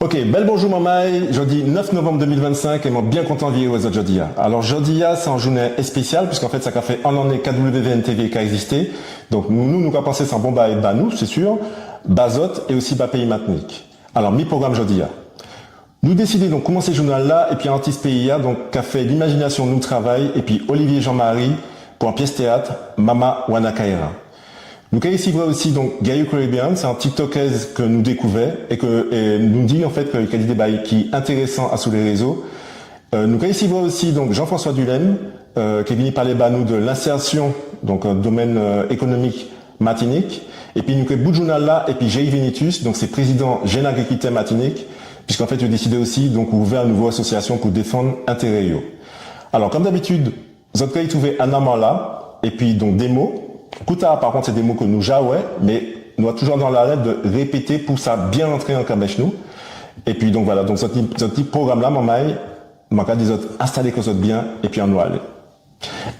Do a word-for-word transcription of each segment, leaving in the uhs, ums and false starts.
Ok, bel bonjou manmay. Jòdi nef novanm dé mil vennsenk, é mwen bien kontan viré wè zot jòdi-a. Alò jòdi-a sé an jounen espésial, piski an fet sa ka fè an lanné K W V N T V ka ekzisté. Donk nou, nou, nou ka pansé sé an bon bagay ba nou, sé sir, ba zot é osi ba péyi Matinik. Alò mi pwogram jòdi-a. Nou désidé donk koumansé jounal-la épi an artis péyi-a, donk ka fè limajinasion nou travay, épi Olivier Jean-Marie pou an pies téyat, Mama Wanakaira. Nou ka risivwè osi donk Gayo Caribbean, sé an tiktokèz ke nou dékouvè é ke, é nou di an fet ke, ke i ka di dé bagay ki entérésan asou lé rézo. Euh, nou ka risivwè osi donk Jean-François Dulem, euh, ki vini palé ba nou de l'insertion, donk, euh, domèn, euh, ékonomik Matinik. Épi nou ké bout jounal-la épi Géry Venitus, donk sé prézidan Jenn Agrikiltè Matinik, piski an fet yo désidé osi donk ouvè an nouvo asosiasion pou défann entéré yo. Alò kom dabitid, zot ké ritrouvé Anna Marla, épi donk dé mo. Kou-tala pa kont sé dé mo ke nou ja wè, mé nou toujou dan larel de répété pou sa bien rantré an kabech nou. Épi donk vwala, donk zot ni, zot ni pwogram-la manmay, man ka di zot enstalé kò zot bien épi annou alé.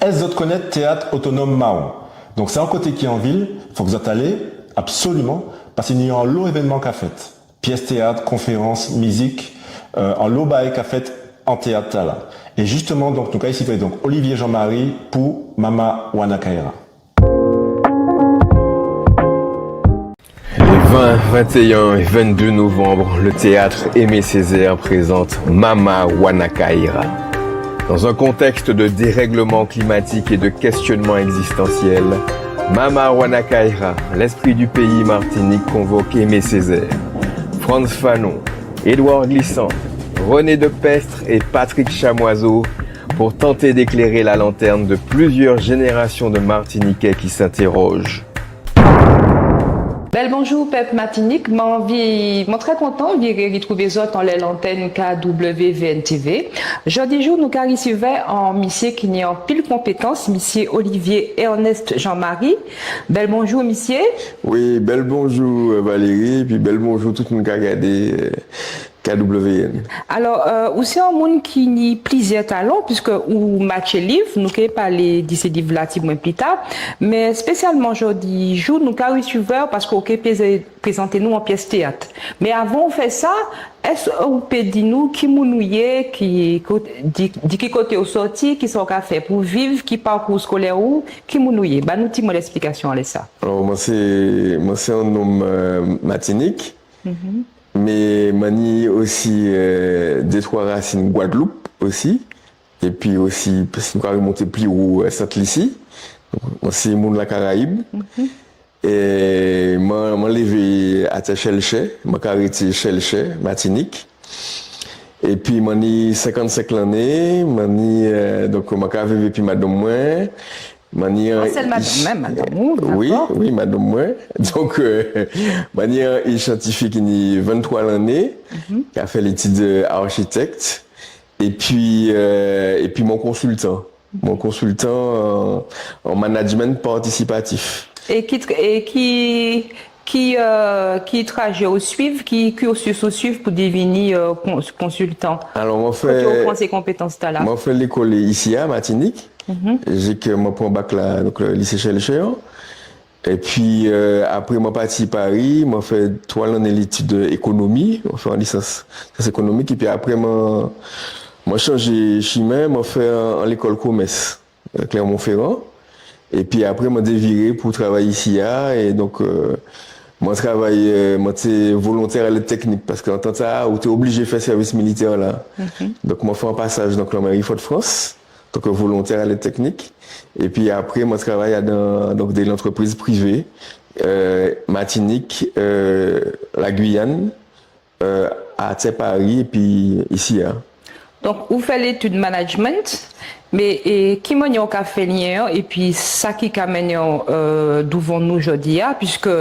Es zot konnet Téyat Otonom Mawon ? Donk sé an koté ki an vil, fok zot alé absoliman, paski ni anlo évènman ka fet. Pies téyat, konférans, mizik, euh, anlo bagay ka fet an téyat-tala. É jisteman donk nou ka risivwè donk Olivier Jean-Marie pou Mama Wanakaira. Les vingt, vingt et un et vingt-deux novembre, le théâtre Aimé Césaire présente Mama Wanakaira. Dans un contexte de dérèglement climatique et de questionnement existentiel, Mama Wanakaira, l'esprit du pays Martinique, convoque Aimé Césaire, Frantz Fanon, Édouard Glissant, René Depestre et Patrick Chamoiseau pour tenter d'éclairer la lanterne de plusieurs générations de Martiniquais qui s'interrogent. Bel bonjou, pep Matinik. Mwen anvi, mwen trè kontan viré ritrouvé zot anlè lantèn K W V N T V. Jòdi jou, nou ka risivwè an misié ki ni anpil konpétans, misié Olivier Ernest Jean-Marie. Bel bonjou, misié. Wi, bel bonjou, euh, Valérie, épi bel bonjou tout moun ka gadé, euh, K W N. Alò, euh, ou sé an moun ki ni pliziè talan, piski ou matjé liv, nou ké palé di sé liv-la tibwen pli ta, mé espésialman jòdi jou, nou ka risivwè'w paski ou ké prézé-, prézanté nou an pies téyat. Mé avan ou fè sa, es ou pé di nou ki moun ou yé, ki, ko-, di, di ki koté ou sòti, kisa ou ka fè pou viv, ki parkou skolè ou, ki moun ou yé ? Ba nou tibwen lesplikasion anlè sa. Alò, mwen sé, mwen sé an nonm, euh, Matinik. Mé man ni osi, euh, dé twa rasin Gwadloup osi. Épi osi, si nou ka rimonté pli wo, euh, Sent-Lisi. Donk, mwen sé moun Lakarayib. É mwen, mwen lévé atè Chèlchè, mwen ka rété Chèlchè, Matinik. Épi mwen ni senkannsenk lanné, mwen ni, euh, donk mwen ka viv épi madanm mwen. Mwen ni an... Ah, sé madanm, madanm ou, wi, dakò. Wi, madanm mwen. Donk, euh, mwen ni an, an siantifik ki ni venntwa lanné, ki ka fè létid, euh, architecte. Épi, euh, épi mwen konsiltan. Mwen konsiltan an, an management participatif. É ki, é ki, ki, euh, ki trajé ou suiv, ki cursus ou suiv pou divini, euh, kon-, konsiltan ? Alò, mwen fè... Koté ou pran sé konpétans-tala ? Mwen fè lékol isi a Matinik. Jis ke mwen pran bak-la, donk, euh, lisé Schœlcher. Épi, euh, apré, mwen pati Pari, mwen fè twa lanné létid ékonomi, mwen fè an lisans, sians ékonomik, épi apré, mwen, mwen chanjé chimen, mwen fè an, an lékol komès, euh, Clermont-Ferrand. Épi apré, mwen déviré pou travay isi a, é donk, euh, mwen travay, euh, mwen té volontè a lèd teknik, paske an tan-tala, ou té oblijé fè sèvis militè-la. Donk, mwen fè an pasaj, donk, lanméri Fodfrans, antan ke volontè a lèd teknik. Épi apré, mwen travay adan, donk, dé lantrépriz privé, euh, Matinik, euh, Lagwiyàn, euh, atè Pari, épi isi a. Donk, ou fè létid management, mé, é, ki manniè ou ka fè lien-an, épi sa ki ka mennen'w, euh, douvan nou jòdi a, piske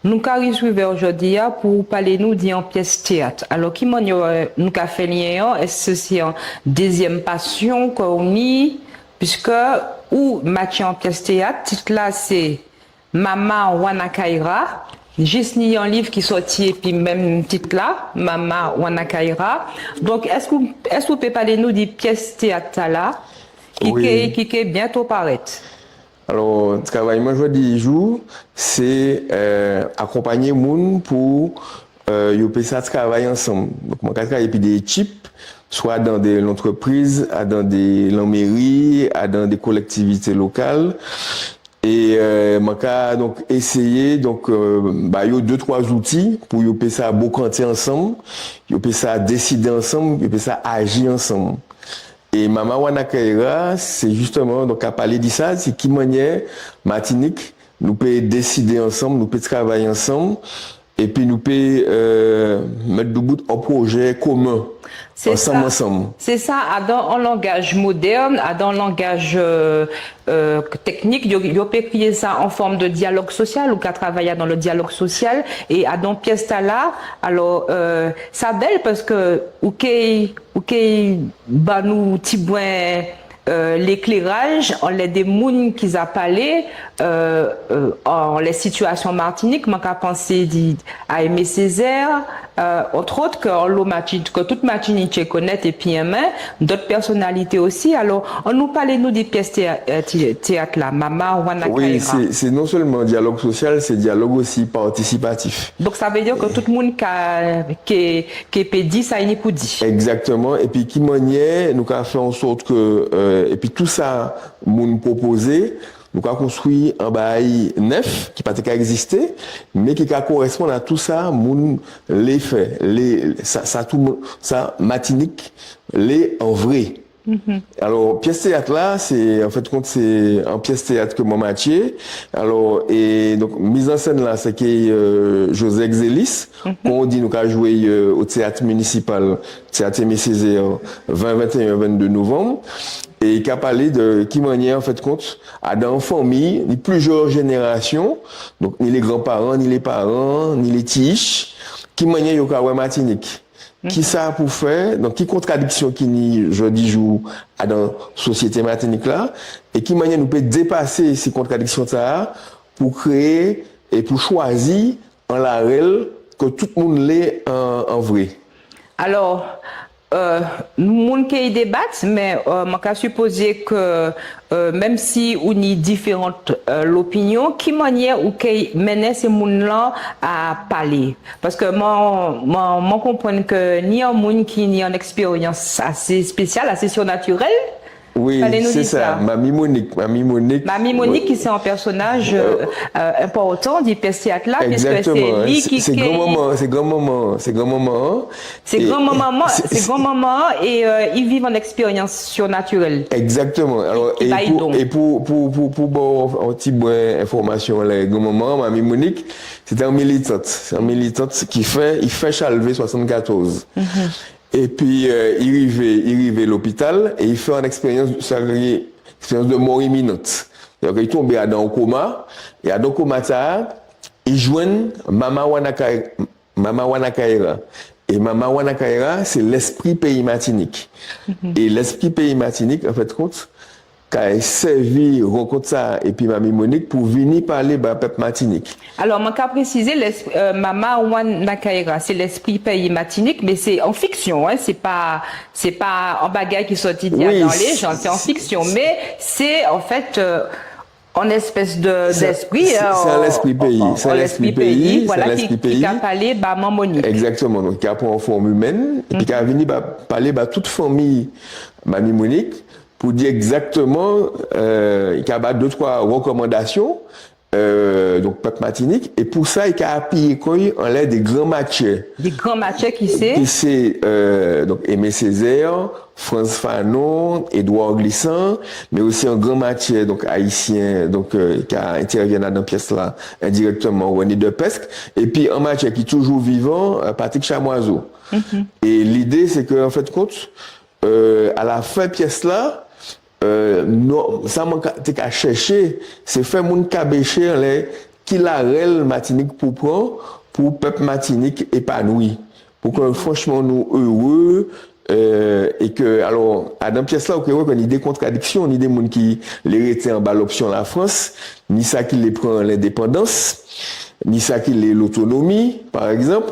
nou ka risivwè'w jòdi a pou palé nou di an pies téyat. Alò, ki manniè, euh, nou ka fè lien-an, es sé an dézièm pasion ke ou ni, piske ou matjé an pies téyat, tit-la sé Mama Wanakaira, jis ni an liv ki sòti épi menm tit-la, Mama Wanakaira. Donk, es ou, es ou pé palé nou di pies téyat-tala, ki ké, ki ké bientò paret ? Alò, travay mwen jòdi jou, sé, euh, akonpagné moun pou, euh, yo pé sa travay ansanm. Donk, mwen ka travay épi dé ékip, swa adan dé lantrépriz, adan dé lanméri, adan dé kolektivité lokal. É, euh, mwen ka, donk, éséyé, donk, euh, ba yo dé, twa zouti pou yo pé sa bokanté ansanm, yo pé sa désidé ansanm, yo pé sa aji ansanm. É Mama Wanakaera, sé jisteman, donk, ka palé di sa, sé ki manniè Matinik, nou pé désidé ansanm, nou pé travay ansanm, épi nou pé, euh, met doubout an pwojé komen, Sé ansanm, sa. Ansanm. Sé sa, adan an langaj modèn, adan an langaj, euh, euh, teknik, yo, yo pé kriyé sa an fòm de dialog sosial, ou ka travay adan le dialog sosial, é adan pies-tala, alò, euh, sa bel paske ou ké, ou ké ban nou tibwen euh, lékléraj, anlè dé moun ki ja palé, euh, euh, anlè sitiasion Matinik, mwen ka pansé di a Aimé Césaire, euh, entre autres, ke anlo Mati-, ke tout Matinitjé konnet épi enmen, dot pèsonalité osi. Alò, annou palé nou di pies téa-, euh, té-, téat-la, Mama Wanakaera. Wi, sé, sé non selman dialog sosial, sé dialog osi patisipatif. Donk, sa vé di ke tout moun ka, ké, ké pé di sa i ni pou di. Egzakteman. Épi ki manniè nou ka fè an sòt ke, euh, épi tou sa moun pwopozé, nou ka konstwi an bagay nef, ki pa té ka egzisté, mé ki ka korespond a tou sa moun lé fè, lé, sa, sa tout moun, sa Matinik lé an vré. Alò, pies téat-la, sé, an fen di kont, sé an pies téat ke mwen matjé. Alò, é donk, mizansenn-la, sé ke, euh, José Exelis, kon ou di, nou ka jwé, euh, o téat minisipal, téat Aimé Césaire, ven, ventéen, venndé novanm. É i ka palé di ki manniè, an fen di kont, adan an fanmi, ni pliziè jénérasion, donk ni lé granparan, ni lé paran, ni lé ti-ich, ki manniè yo ka wè Matinik. Kisa pou fè, donk ki kontradiksion ki ni jòdi jou adan sosiété Matinik la, é ki manniè nou pé dépasé sé kontradiksion-sa pou kréyé é pou chwazi an larel ke tout moun lé an, an vré. Alò, euh, moun ké débat, mé, euh, mwen ka sipozé ke euh, menm si ou ni diféran, euh, lopinion, ki manniè ou ké mennen sé moun-lan a palé ? Paske mwen, mwen, mwen konprann ke ni an moun ki ni an ekspérians asé espésial, asé sirnatirel. Wi, sé sa. Mami Monik, Mami Monik. Mami Monik, ki sé an pèsonaj, euh, euh, enpòtan di pies téat-la, piske sé li ki, sé granmanman, sé granmanman, sé granmanman. Sé granmanman, sé granmanman, é, euh, i viv an ekspérians sirnatirel. Egzakteman. Alò, é pou, é pou, pou, pou, pou ba'w an tibwen enfòmasion anlè granmanman, Mami Monik, sé té an militant. Sé an militant ki fè, i fè Chalvet swasann-katòz. Épi, euh, i rivé, i rivé lopital é i fè an ekspérians, sa yo ka kriyé ekspérians de mort imminente. Donk, i tonbé adan an koma, é adan koma-sa, i jwenn Mama Wanaka-, Mama Wanakaera. É Mama Wanakaera, sé lespri péyi Matinik. É lespri péyi Matinik, an fen di kont, ka sèvi rankont-sa épi Mami Monik pou vini palé ba pep Matinik. Alò, mwen ka présizé, lespri, euh, Mama Wanakaera, sé lespri péyi Matinik, mé sé an fiksion, en, sé pa, sé pa an bagay ki sòti di adan léjann, sé an fiksion, mé sé, an fet, euh, an espes de, d'espri, sé, sé an lespri péyi, sé an lespri péyi, voilà, ki, ki ka palé ba Mami Monik. Egzakteman, donk ki ka pran an fòm imèn, épi ki ka vini ba, palé ba tout fanmi Mami Monik, pou di egzakteman, euh, i ka ba dé twa rékomandasion, euh, donk pep Matinik, é pou sa, i ka apiyé kò'y anlè dé gran matjè. Dé gran matjè ki sé ? Ki sé, euh, donk Aimé Césaire, Frantz Fanon, Édouard Glissant, mé osi an gran matjè, donk, ayisien, donk, euh, ki ka entèvini adan pies-la endirèkteman, René Depestre, épi an matjè ki toujou vivan, euh, Patrick Chamoiseau. É lidé, sé ke, an fen di kont, euh, a la fen pies-la, euh, non, sa mwen ka, té ka chèché, sé fè moun kabéché anlè ki larel Matinik pou pran, pou pep Matinik épanoui. Pou ke, franchman, nou éré, euh, é ke, alò, adan pies-la, ou ké wè ke ni dé kontradiksion, ni dé moun ki lé rété anba lopsion Lafrans, ni sa ki lé pran lendépandans, ni sa ki lé lotonomi, pa ekzanp.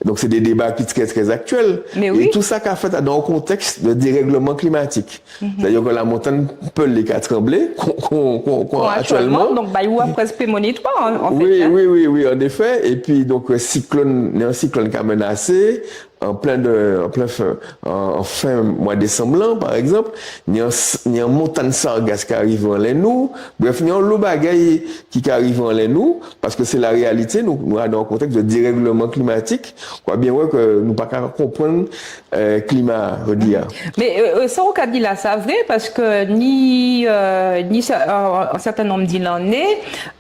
Donk, sé dé déba ki trè, trè aktiel. Mé wi. É tou sa ka fet dan an kontèks di dérègleman klimatik. Sétadi ke lamontann pé lé ka tranblé, kon, kon, kon, kon aktielman. Aktielman, donk, ba, yo preske prémonitwa, an, an fet, wi, hen. Wi, wi, wi, an éfé. Épi, donk, euh, siklòn, ni an siklòn ka menasé, an plen di, an plen fen, an, an fen mwa désanm-lan, pa ekzanp, ni an s-, ni an montann sargas ka rivé anlè nou. Bref, ni an lo bagay ki ka rivé anlè nou, paske sé la réalité, nou, nou adan an kontèks di dérègleman klimatik. Kwa bien wè ke nou pa ka konprann, euh, klima, jòdi-a. Mé, euh, euh, sa ou ka di la, sa vré, paske ni, euh, ni sa, an, an sèten nonb di lanné,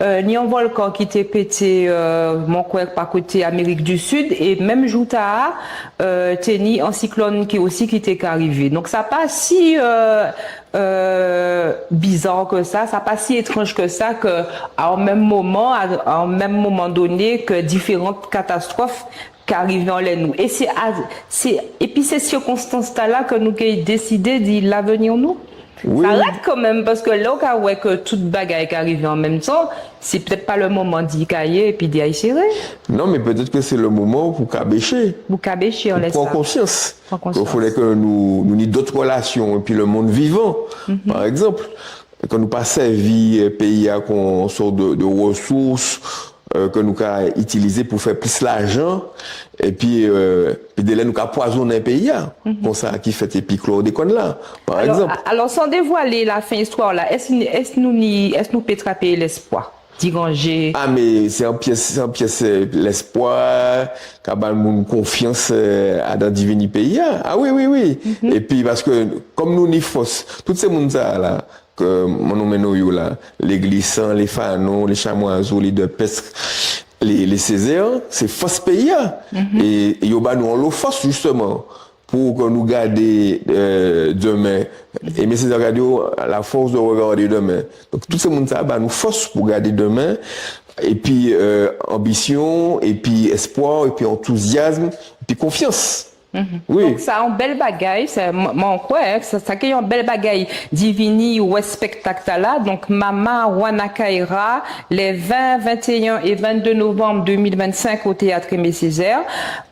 euh, ni an volkan ki té pété, euh, man kwè pa koté Amérik di Sid, é menm jou-tala, euh, té ni an siklòn ki osi ki té ka rivé. Donk sa pa si, euh, euh, bizar ke sa, sa pa si étranj ke sa, ke a an menm moman, a, a an menm moman doné, ke diféran katastwof ka rivé anlè nou. É sé a, sé, épi sé sirkonstans-tala ke nou ké désidé di lavenir nou. Wi. Sa red kanmenm, paske la ou ka wè ke tout bagay ka rivé an menm tan, sé pétet pa le moman di kayé épi di ay séré. Non, mé pétet ke sé le moman pou kabéché. Pou kabéché anlè sa. Pou pran konsians. Pran konsians. Ke fodré ke nou, nou ni dot rélasion épi le mond vivan, pa ekzanp. Ke nou pa sèvi, euh, péyi-a kon sòt di, di résous, euh, ke nou ka itilizé pou fè plis lajan, épi, euh, épi délè nou ka pwazonnen péyi-a, kon sa ki fet épi klòdékòn-la, pa ekzanp. Alò, a-, alò, san dévwalé lafen istwa-la, es, es nou ni, es nou pé trapé lespwa di ranjé ? A, mé sé an pies, sé an pies, euh, lespwa, ka ba moun konfians, euh, adan divini péyi-a. A wi, wi, wi. Épi paske, kon nou ni fos, tout sé moun-sa-la, ke man nonmen non yo la, lé Glissant, lé Fanon, lé Chamoiseau, lé Depestre, lé, lé Césaire, sé fos péyi-a. É, é yo ba nou anlo fos, jisteman, pou ke nou gadé, euh, dèmen. Aimé Césaire ka di, la force de regarder demain. Donk, tout sé moun-sa ba nou fos pou gadé dèmen. Épi, euh, anbision, épi espwa, épi antouziasm, épi konfians. Wi. Donk, sa an bel bagay, sa, mwen, mwen kwè, sa, sa ké an bel bagay di vini wè spektak-tala. Donk, Mama Wanakaera, lé ven, ventéen é venndé novanm dé mil vennsenk o téyat Aimé Césaire.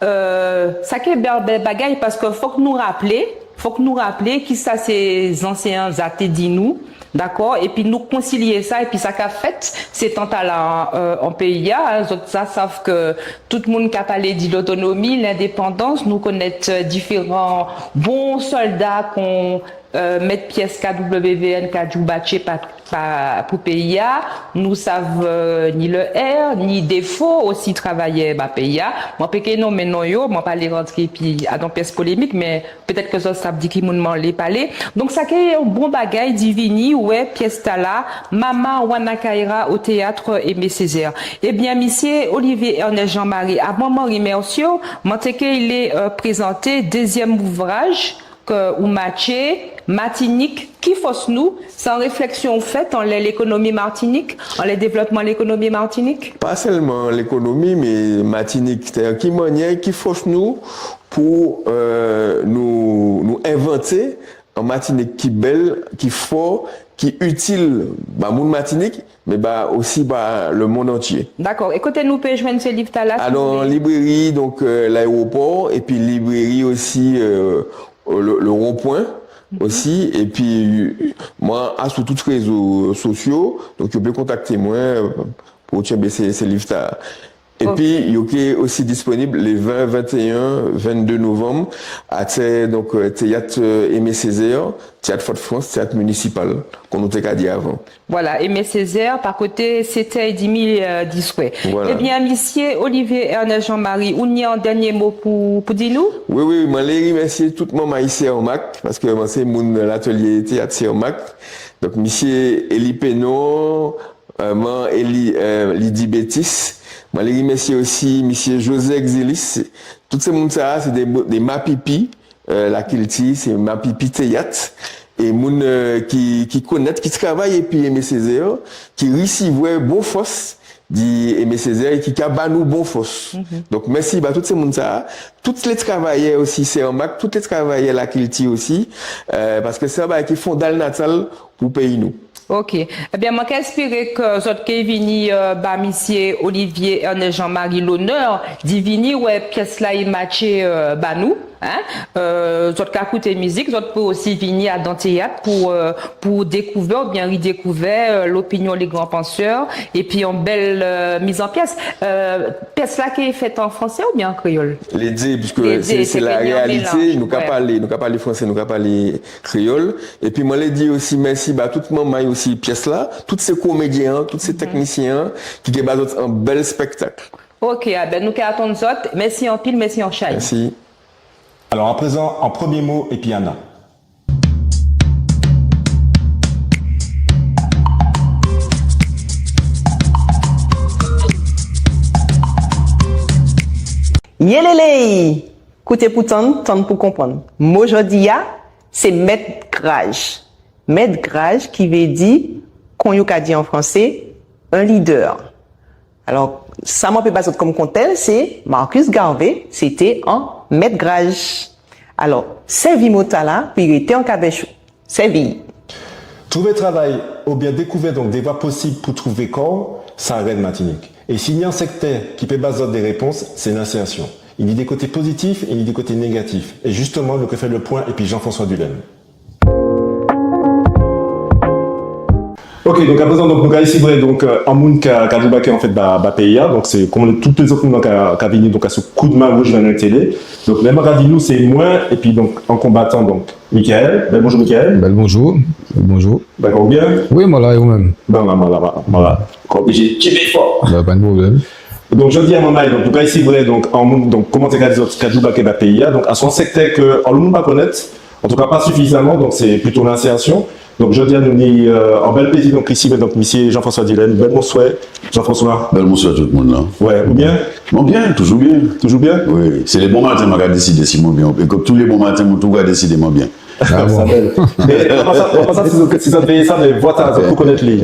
Euh, sa ké bel, bel bagay, paske fok nou raplé, fok nou raplé kisa sé zansien-an ja té di nou. Dakò, épi nou konsilié sa, épi sa ka fet, sé tan-tala, euh, an péyi-a, hen, zot ja sav ke tout moun ka palé di lotonomi, lendépandans, nou konnet, euh, diféran bon solda kon, euh, met pies K W V N, Kadiou Batjé pa, pa, pou péyi-a, nou sav, euh, ni lè, ni défo osi travayè ba péyi-a. Mwen pé ké nonmen non yo, mwen pa lé rantré épi adan pies polémik, mé pétet ke zot sav di ki moun mwen lé palé. Donk, sa ké an bon bagay di vini wè pies-tala, Mama Wanakaera o téyat Aimé Césaire. Ében, misié Olivier Ernest Jean-Marie, avan mwen rimèsié'w, mwen té ké lé, euh, prézanté dézièm ouvraj ke ou matjé, Matinik, ki fos nou, sé an réfleksion ou fet anlè lékonomi Matinik, anlè dévlopman lékonomi Matinik ? Pa selman lékonomi, mé Matinik, sétadi ki manniè, ki fos nou, pou, euh, nou, nou envanté an Matinik ki bel, ki fò, ki itil ba moun Matinik, mé ba osi ba le monde entier. Dakò. É koté nou pé jwenn sé liv-tala, si... Alò, an libréri, donk, euh, L'Aéroport, épi libréri osi, euh, le, le Rond-Point osi, épi, euh, mwen asou tout rézo sosio, donk, yo pé kontakté mwen, euh, pou tjenbé sé, sé liv-tala. Épi, yo ké osi disponib lé ven, ventéen, venndé novanm, atè, donk, euh, téyat, euh, Aimé Césaire, téyat Fodfrans, téyat minisipal, kon nou té ka di avan. Vwala, Aimé Césaire, pa koté sétè édimi, euh, di swè. Vwala. Ében, misié Olivier Ernest Jean-Marie, ou ni an dènié mo pou, pou di nou ? Wi, wi, mwen lé rimèsié tout manm Cermak, paske mwen sé moun latelié téyat Cermak. Donk, misié Élie Pénon, euh, man Élie, euh, Lydie Bétis. Mwen lé rimèsié osi misié José Exilis. Tout sé moun-sa, sé dé, dé mapipi, euh, lakilti, sé mapipi téyat. É moun, euh, ki, ki konnet, ki travay épi Aimé Césaire, ki risivwè bon fos di Aimé Césaire, é ki ka ba nou bon fos. Donk, mèsi ba tout sé moun-sa, tout lé travayè osi Cermak, tout lé travayè lakilti osi, euh, paske sé an bagay ki fondalnatal pou péyi nou. Ok. Ében, mwen ka espéré ke zot ké vini, euh, ba misié Olivier Ernest Jean-Marie lonè di vini wè pies-la i matjé, euh, ba nou, en. Euh, zot ka kouté mizik, zot pé osi vini adan téyat pou, euh, pou dékouvè oubien ridékouvè, euh, lopinion lé gran pansè, épi an bel, euh, mizanpies. Euh, pies-la ké fet an fransé oubien an kréyol ? Lé dé, piske sé, sé la réalité. Nou ka palé, nou ka palé fransé, nou ka palé kréyol. Épi mwen lé di osi mèsi ba tout manmay osi pies-la, tout sé komédien-an, tout sé teknisien-an ki ké ba zot an bel spektak. Ok, ében, nou ké atann zot. Mèsi anpil, mèsi anchay. Mèsi. Alors, à présent, en premier mot, épi Anna. Yélélé ! Kouté pou tann, tann pou konprann. Mo jòdi-a, sé mèt graj. Mèt graj ki vé di, kon yo ka di an fransé, un leader. Alò, sa mwen pé ba zot kon kontel, sé Marcus Garvey, sé té an mèt graj. Alò, sèvi mo-tala pou i rété an kabech-ou. Sèvi. Trouver travail ou bien découvrir donc des voies possibles pour trouver corps, ça rend Martinique. Et s'il y a un secteur qui peut baser des réponses, c'est l'insertion. Il y a des côtés positifs et il y a des côtés négatifs. Et justement, nous fait le point et puis Jean-François Dulem. Ok, donc à présent, donc, nou ka risivrè, donc, euh, an moun ka, ka djoubaké, an fet, ba, ba péyi-a. Donc, sé kon tout lézot moun ka, ka vini, donc, asou Koudmen Wouj Vè Nwè Télé. Donc, menm radio, sé mwen, épi, donc, an konbatan, donc, Michael. Bel bonjou, Michael. Bel bonjou. Bel bonjou. Dakò, ou bien ? Wi, mwen la, é ou menm ? Ben, la, la, la, la. Kon oblijé, tjenbé fò. Ben, pa de pwoblem. Donk, jòdi-a, manmay, donk, nou ka risivrè, donk, an moun, donk, koman té ka di, ka djoubaké ba péyi-a, donk, asou an sektè ke, euh, anlo moun pa konnet, an tou ka pa sifizaman, donk, sé plito l'insertion. Donk, jòdi-a, nou ni, euh, an bel plézi, donk, risivrè, donk, misié Jean-François Dulem. Bel bonswè, Jean-François. Bel bonswè tout moun-lan. Wè, ou bien ? Mwen bien, toujou bien. Toujou bien ? Wi, sé lé bon maten, man ka désidé si mwen bien. É kon tou lé bon maten, mwen toujou ka désidé mwen bien. Ah bon. Sa bel. Mé, an pasan, an pasan, si zot, si zot vé sa, mé vwa-tala, zot pou konnet li.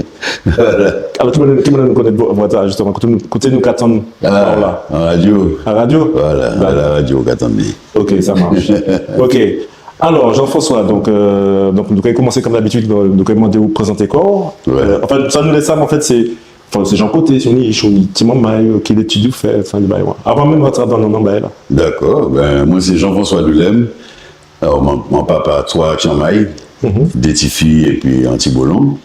Alò, ki moun, ki moun nou konnet vwa-, vwa-tala, jisteman, koté nou, koté nou ka tann, ah, la. An radio. An radio ? Voilà, a la radio, ka tann li. Ok, ça marche. Ok. Alò, Jean-François, donk, euh, donk, nou ka koumansé kon dabitid, nou, nou ka mandé'w prézanté kò'w. Wè. Euh, anfen, sa nou lé sav, an fet, sé, anfen, sé jan koté, si ou ni ich, ou ni ti manmay, euh, ki létid ou fè, anfen, dé bagay, wè. Avan menm rantré adan, adan bagay-la. Dakò, ben, mwen sé Jean-François Dulem. Alò, mwen, mwen papa twa ti manmay, dé tifi épi an ti bolonm.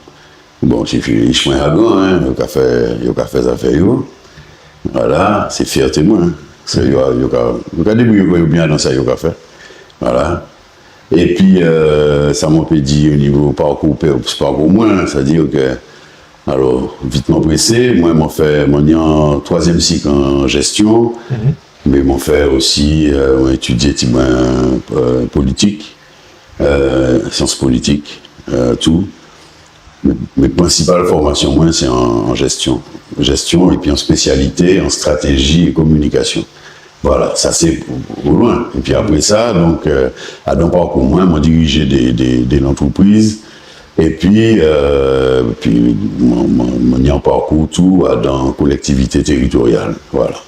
Bon, tifi ich mwen ja gran, en, yo ka fè, yo ka fè zafè yo. Voilà, sé fièté mwen, en. Sé yo, yo ka, yo ka débouyé kò yo bien adan sa yo ka fè. Voilà. Épi, euh, sa mwen pé di o nivo parkou, pè-, parkou mwen, sétadi ke, alò, vitman présé, mwen, mwen fè, mwen ni an twazièm sik an jestion, mé mwen fè osi, euh, mwen étidié tibwen, euh, politik, euh, sians politik, euh, tou. Mé, mé prensipal fòmasion mwen, sé an, an jestion. Jestion, épi an spésialité, an stratéji é kominikasion. Voilà, sa sé pou, pou lwen. Épi apré sa, donk, euh, adan parkou mwen, mwen dirijé dé, dé, dé lantrépriz. Épi, euh, épi, mwen, mwen, mwen ni an parkou tou, adan kolektivité téritorial. Voilà.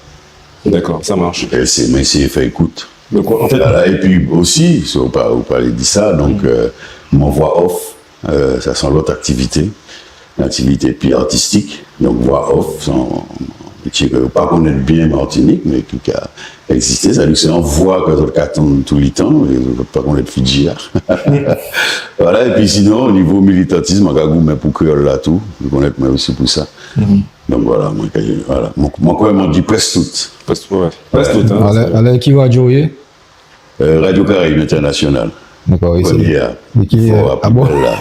Dakò, ça marche. É sé, mwen éséyé fè ékout. Donk, an fet, voilà, épi osi, si ou pa, ou palé di sa, donk, euh, mwen vwa off, euh, sa sé an lot aktivité, an aktivité pli artistik. Donk, vwa off, sé an métié ke yo pa konnet bien Matinik, mé ki, ki ka ekzisté. Sétadi sé an vwa ke zot ka tann toulétan, é zot pa konnet Fidji-a. Voilà, épi sinon, o nivo militantis, mwen ka goumen pou kréyol-la tou. Yo konnet mwen osi pou sa. Donk, voilà, mwen, voilà. Mwen, mwen kwè mwen di preske tout. Preske, wè. Preske tout, en. Alè, alè, ki radio ou yé ? Euh, Radio Caraïbes International. Dakò, é sé prèmié-a. É ki, fò, euh, a bon ? La.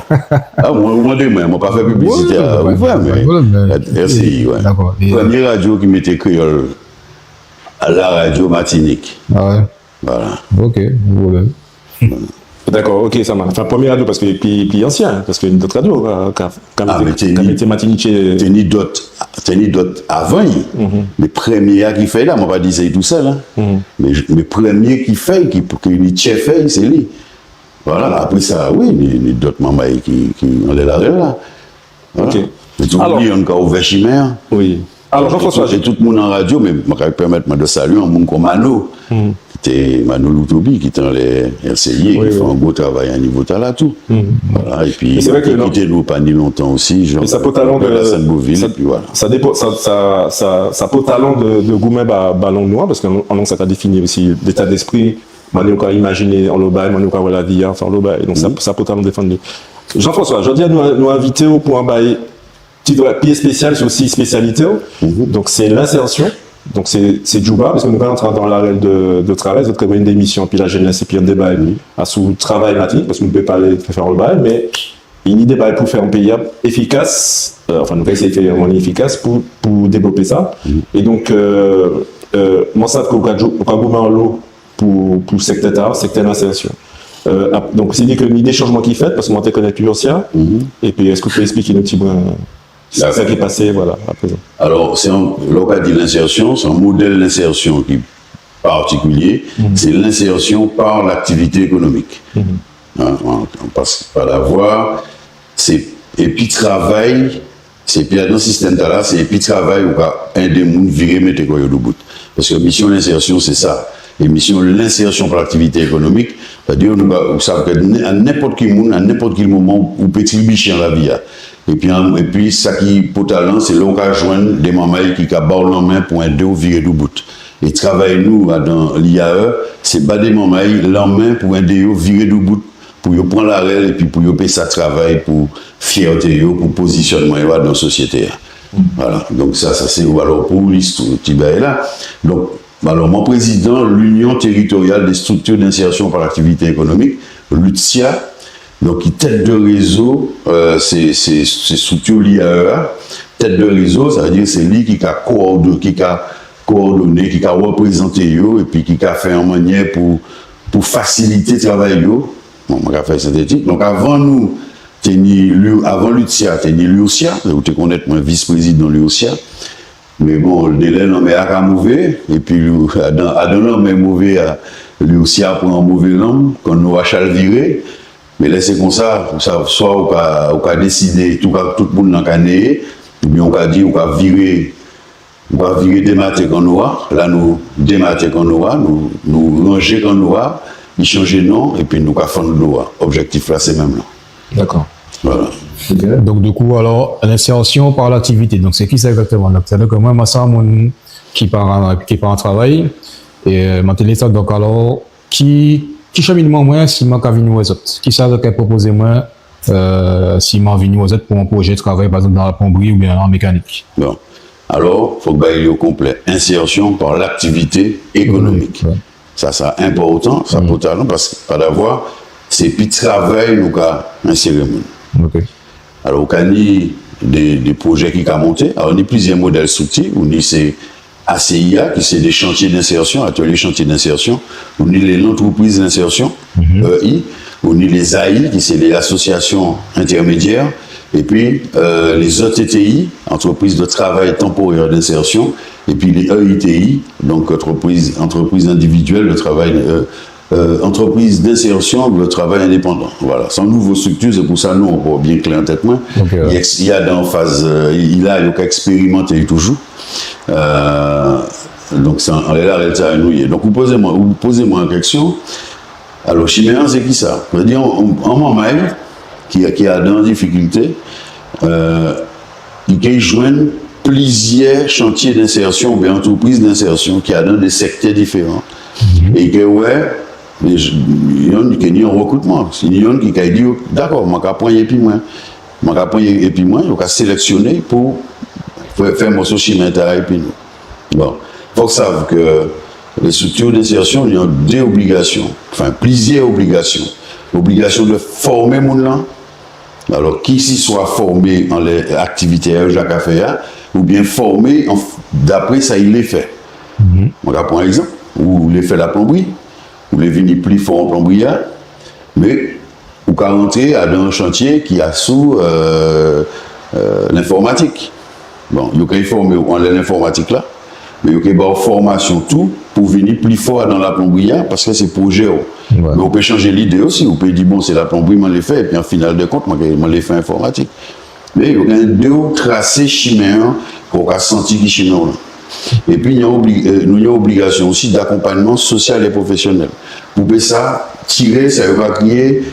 Ah, mwen, mwen, mwen pa fè piblisité a, wè, wè, mé, mé, R C I, wè. Dakò. Prèmié radio ki mété kréyol a la radio Matinik. Ah wè. Voilà. Ok, pa de pwoblem. Dakò, ok, sa maché. Anfen, prèmié radio, paske pli, pli ansien, paske ni dot radio, euh, ka, ka mété, ka mété Matinitjé. Ah, mé té ni dot, té ni dot avan, mé prèmié-a ki fè'y la, mwen pa di sé tousel, en. Mé, mé prèmié ki fè'y, ki, ki ni tjè fè'y, sé li. Voilà, apré sa, wi, ni, ni dot manmay ki, ki anlè larel la. Voilà. Ok. Mé tou, alò, ni an ka ouvè chimen-an. Wi. Alò, Jean-François, é tout moun an radio, mé mwen ka pèmet mwen di salié an moun kon Mano, ki té Mano Loutobi ki té anlè R C I é ki fè an gwo travay a nivo tala tou. Voilà, épi ki té nou pa ni lontan osi, Jean Bernard Sainte-Boville, épi voilà. Sa dépan, sa, sa, sa, sa pòtalan de, de goumen ba, ba lang nou an, paske an, an lang sa ka défini osi léta d'espri, manniè ou ka imajiné anlo bagay, manniè ou ka wè lavi-a, anfen, anlo bagay. Donk sa, sa pòtalan défann li. Jean-François, jòdi-a nou, nou envité'w pou an bagay ti, voilà, pi spésial, sé osi spésialité'w. Donk sé l'insertion. Donk sé, sé djouba, paske nou pa antré dan larel de, de travay, zot ka ni dé mision, épi lajénes, épi an déba, épi asou travay matin, paske nou pé pa alé fè, fè anlo bagay, mé i ni dé bagay pou fè an péyi éfikas, euh, anfen, nou ka éséyé fè an manniè éfikas pou, pou dévlopé sa. É donk, euh, euh, mwen sav ke ou ka djou-, ou ka goumen anlo pou, pou sektè-tala, sektè l'insertion. Euh, ap-, donk, sé di ke ni dé chanjman ki fet, paske mwen té konnet Urcia, épi es ou pé espliké nou tibwen sa, sa ki pasé, voilà, aprézan. Alò, sé an, lè ou ka di l'insertion, sé an model d'insertion ki partikilié, sé l'insertion par l'activité économique. Hein, on, on passe par la voie, sé, épi travay, sé épi adan sistenm-tala, sé épi travay ou ka édé moun viré mété kò-yo doubout. Paske mision l'insertion, sé sa. É mision l'insertion par l'activité économique, sétadi nou ka, ou sav ke nen-, a nenpot ki moun, a nenpot ki moman, ou pé tribiché an lavi-a. Épi, an, épi sa ki pòtalan, sé lè ou ka jwenn dé manmay ki ka ba'w lanmen pou édé'w viré doubout. É travay nou, adan l'I A E, sé ba dé manmay lanmen pou édé yo viré doubout, pou yo pran larel, épi pou yo pé sa travay pou fièté-yo, pou pozisionnman-yo adan sosiété-a. Voilà. Donk sa, sa sé, alò, pou listwa, ti bagay-la. Donk, alò, mwen prézidan l'Union territoriale des structures d'insertion par l'activité économique, l'UTSIA, donk, ki tet de rézo, euh, sé, sé, sé strikti l'I A E a, tet de rézo, sa vé di sé li ki ka kowòdo-, ki ka kowòdoné, ki ka réprézanté yo, épi ki ka fè an manniè pou, pou fasilité travay-yo. Bon, mwen ka fè sentétik. Donk, avan nou té ni l'U-, avan l'UTSIA, té ni l'Urcia, ou té konnet mwen vis-prézidan l'Urcia. Mé bon, délè lanmè-a ka mové, épi, adan, adan lanmè mové-a, l'Urcia pran mové lanm, kanno-a chalviré. Mé lè sé konsa, sa, swa ou ka, ou ka désidé, tout ka, tout moun-lan ka néyé, oben ou ka di, ou ka viré, ou ka viré dématé kanno-a, la nou dématé kanno-a, nou, nou ranjé kanno-a, i chanjé non, épi nou ka fann dlo-a. Objektif-la sé menm-lan. Dakò. Voilà. Donk, di kou, alò, l'insertion par l'activité. Donk, sé kisa ekzaktéman ? Donk, sétadi ke mwen, mwen sé an moun ki pa, ki pa an travay, é, euh, mwen té lé sav, donk, alò, ki, ki chiminman mwen, si mwen ka vini wè zot ? Kisa zot ka pwopozé mwen, euh, si mwen vini wè zot pou an pwojé travay, pa ekzanp, dan laplonbri oben an mékanik ? Bon. Alò, fok bagay-yo konplé. Insertion par l'activité économique. Wè. Sa, sa enpòtan, sa enpòtan, paske padavwa, sé épi travay nou ka enséré moun. OK. Alò, ou ka ni dé, dé pwojé ki ka monté. Alò, ni pliziè model strikti, ou ni sé A C I A, ki sé dé chantié d'insertion, atelier chantier d'insertion, ou ni lé, l'entreprise d'insertion, E I, ou ni lé A I, ki sé lé asosiasion entèmédiè, épi, euh, lé E T T I, entreprise de travail temporaire d'insertion, épi lé E I T I, donk entreprise, entreprise individuelle de travail, euh, euh, entreprise d'insertion de travail indépendant. Voilà, sé an nouvo strikti, sé pou sa non ankò bien klè an tet mwen. OK, wè. I ex-, i adan faz, euh, i, i la, yo ka ekspérimanté toujou. Euh, donk sé an, an larel-tala nou yé. Donk ou pozé mwen, ou pozé mwen an kestion. Alò, chimen-an, sé kisa ? Sa vé di, an, an, an manmay ki, ki adan difikilté, euh, i ké jwenn pliziè chantié d'insertion oben entreprise d'insertion ki adan dé sektè diféran. É i ké wè, mé j-, yonn ké ni an rikritman. Sé yonn ki ka di, dakò, mwen ka pran épi mwen. Mwen ka pran épi mwen, yo ka séleksioné pou fè, fè mòso chimen-tala épi nou. Bon, fok sav ke lé strikti d'insertion, ni dé obligasion, anfen, pliziè obligasion. Obligasion de fòmé moun-lan, alò, kisiswa fòmé anlè aktivité-a yo ja ka fè a, oben fòmé an f-, dapré sa i lé fè. Mwen ka pran ekzanp, ou lé fè laplonbri, ou lé vini pli fò an plonbri-a, mé ou ka rantré adan an chantié ki asou, euh, euh, lenfòmatik. Bon, yo ka fòmé'w anlè lenfòmatik-la, mé yo ka ba'w fòmasion tou pou vini pli fò adan laplonbri-a, paske sé pwojé'w. Wè. Mé ou pé chanjé lidé osi, ou pé di, bon, sé laplonbri mwen lé fè, épi an final de kont, mwen, mwen lé fè enfòmatik. Mé yo ka édé'w trasé chimen-an, pou ou ka santi ki chimen ou la. Épi, ni on obli-, euh, nou ni on obligasion osi d'akonpanyman sosial é pwofésionel. Pou pé sa tiré sa yo ka kriyé,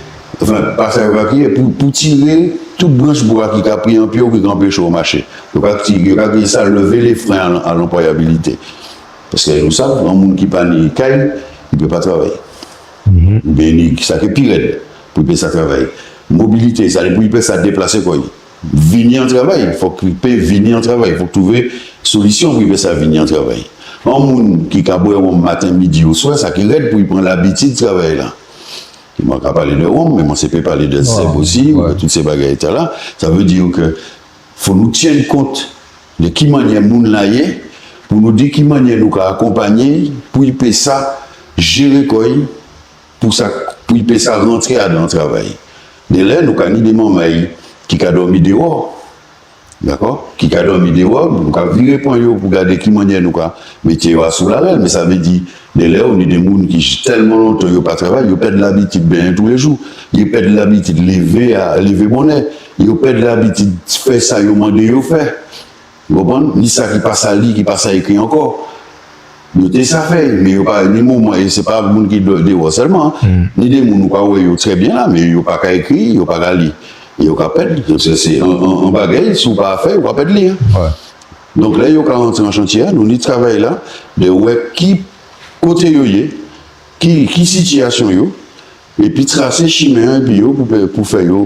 anfen, pa sa yo ka kriyé, pou, pou tiré tout branch bwa ki ka pri an pié'w, ki ka anpéché'w maché. Yo ka ti-, yo ka kriyé sa, lever les freins à l'em-, à l'employabilité. Paske nou sav, on moun ki pa ni kay, i pé pa travay. Oubien ni sa ki pi red, pou i pé sa travay. Mobilité, sa, pou i pé sa déplasé kò'y. Vini an travay, fok i pé vini an travay, fok trouvé solision pou i pé sa vini an travay. On moun ki ka bwè wonm maten, midi ou swè, sa ki red pou i pran labitid travay la. É mwen ka palé dè wonm, mé mwen sé pé palé dè zeb osi, ou tout sé bagay-tala. Sa vé di ke fo nou tienn kont dè ki manniè moun-la yé, pou nou di ki manniè nou ka akonpanyé'y, pou i pé sa jéré kò'y, pou sa, pou i pé sa rantré adan travay. Délè nou ka ni dé manmay ki ka dòmi déwò, dakò? Ki ka dòmi déwò, nou ka viré pran yo pou gadé ki manniè nou ka mété yo asou larel, mé sa vé di, délè ou ni dé moun ki j-, telman lontan yo pa travay, yo ped labitid benyen tou lé jou, yo ped labitid lévé a, lévé bonnè, yo ped labitid fè sa yo mandé yo fè. Ou konprann? Ni sa ki pa sa li, ki pa sa ékri ankò. Yo té sa fè'y, mé yo pa, ni moman, é sé pa moun ki dé-, déwò selman, en. Ni dé moun ou ka wè yo trè bien la, mé yo pa ka ékri, yo pa ka li. É yo ka ped, sé, sé an, an, an bagay, si ou pa fè, ou ka ped li, en. Donk, lè yo ka rantré an chantié-a, nou ni travay-la, dè wè ki koté yo yé, ki, ki sitiasion yo, épi trasé chimen-an épi yo pou, pou fè yo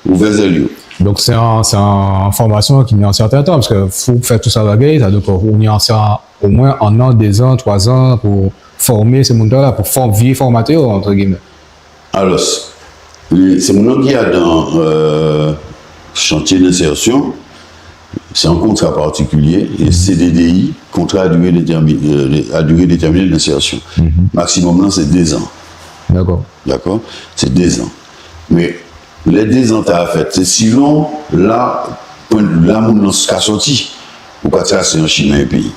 ouvè zel yo. Donk, sé an, sé an fòmasion ki ni an sèten tan, paske fo fè tout sa bagay, sa, donk, ou ni an, sé an, omwen an an, dé zan, twa zan pou fòmé sé moun-tala, pou fò-, viré fòmaté yo, entre guillemets. Alò, sé moun-lan ki adan, euh, chantié d'insertion, sé an kontra partikilié, é C D D I, contrat à durée détermi-, euh, à durée déterminée d'insertion. Maximum-la, sé dé zan. Dakò. Dakò? Sé dé zan. Mé lè dé zan-tala fet, sé silon la, pwen, la moun-lan ka sòti, ou ka trasé an chimen épi.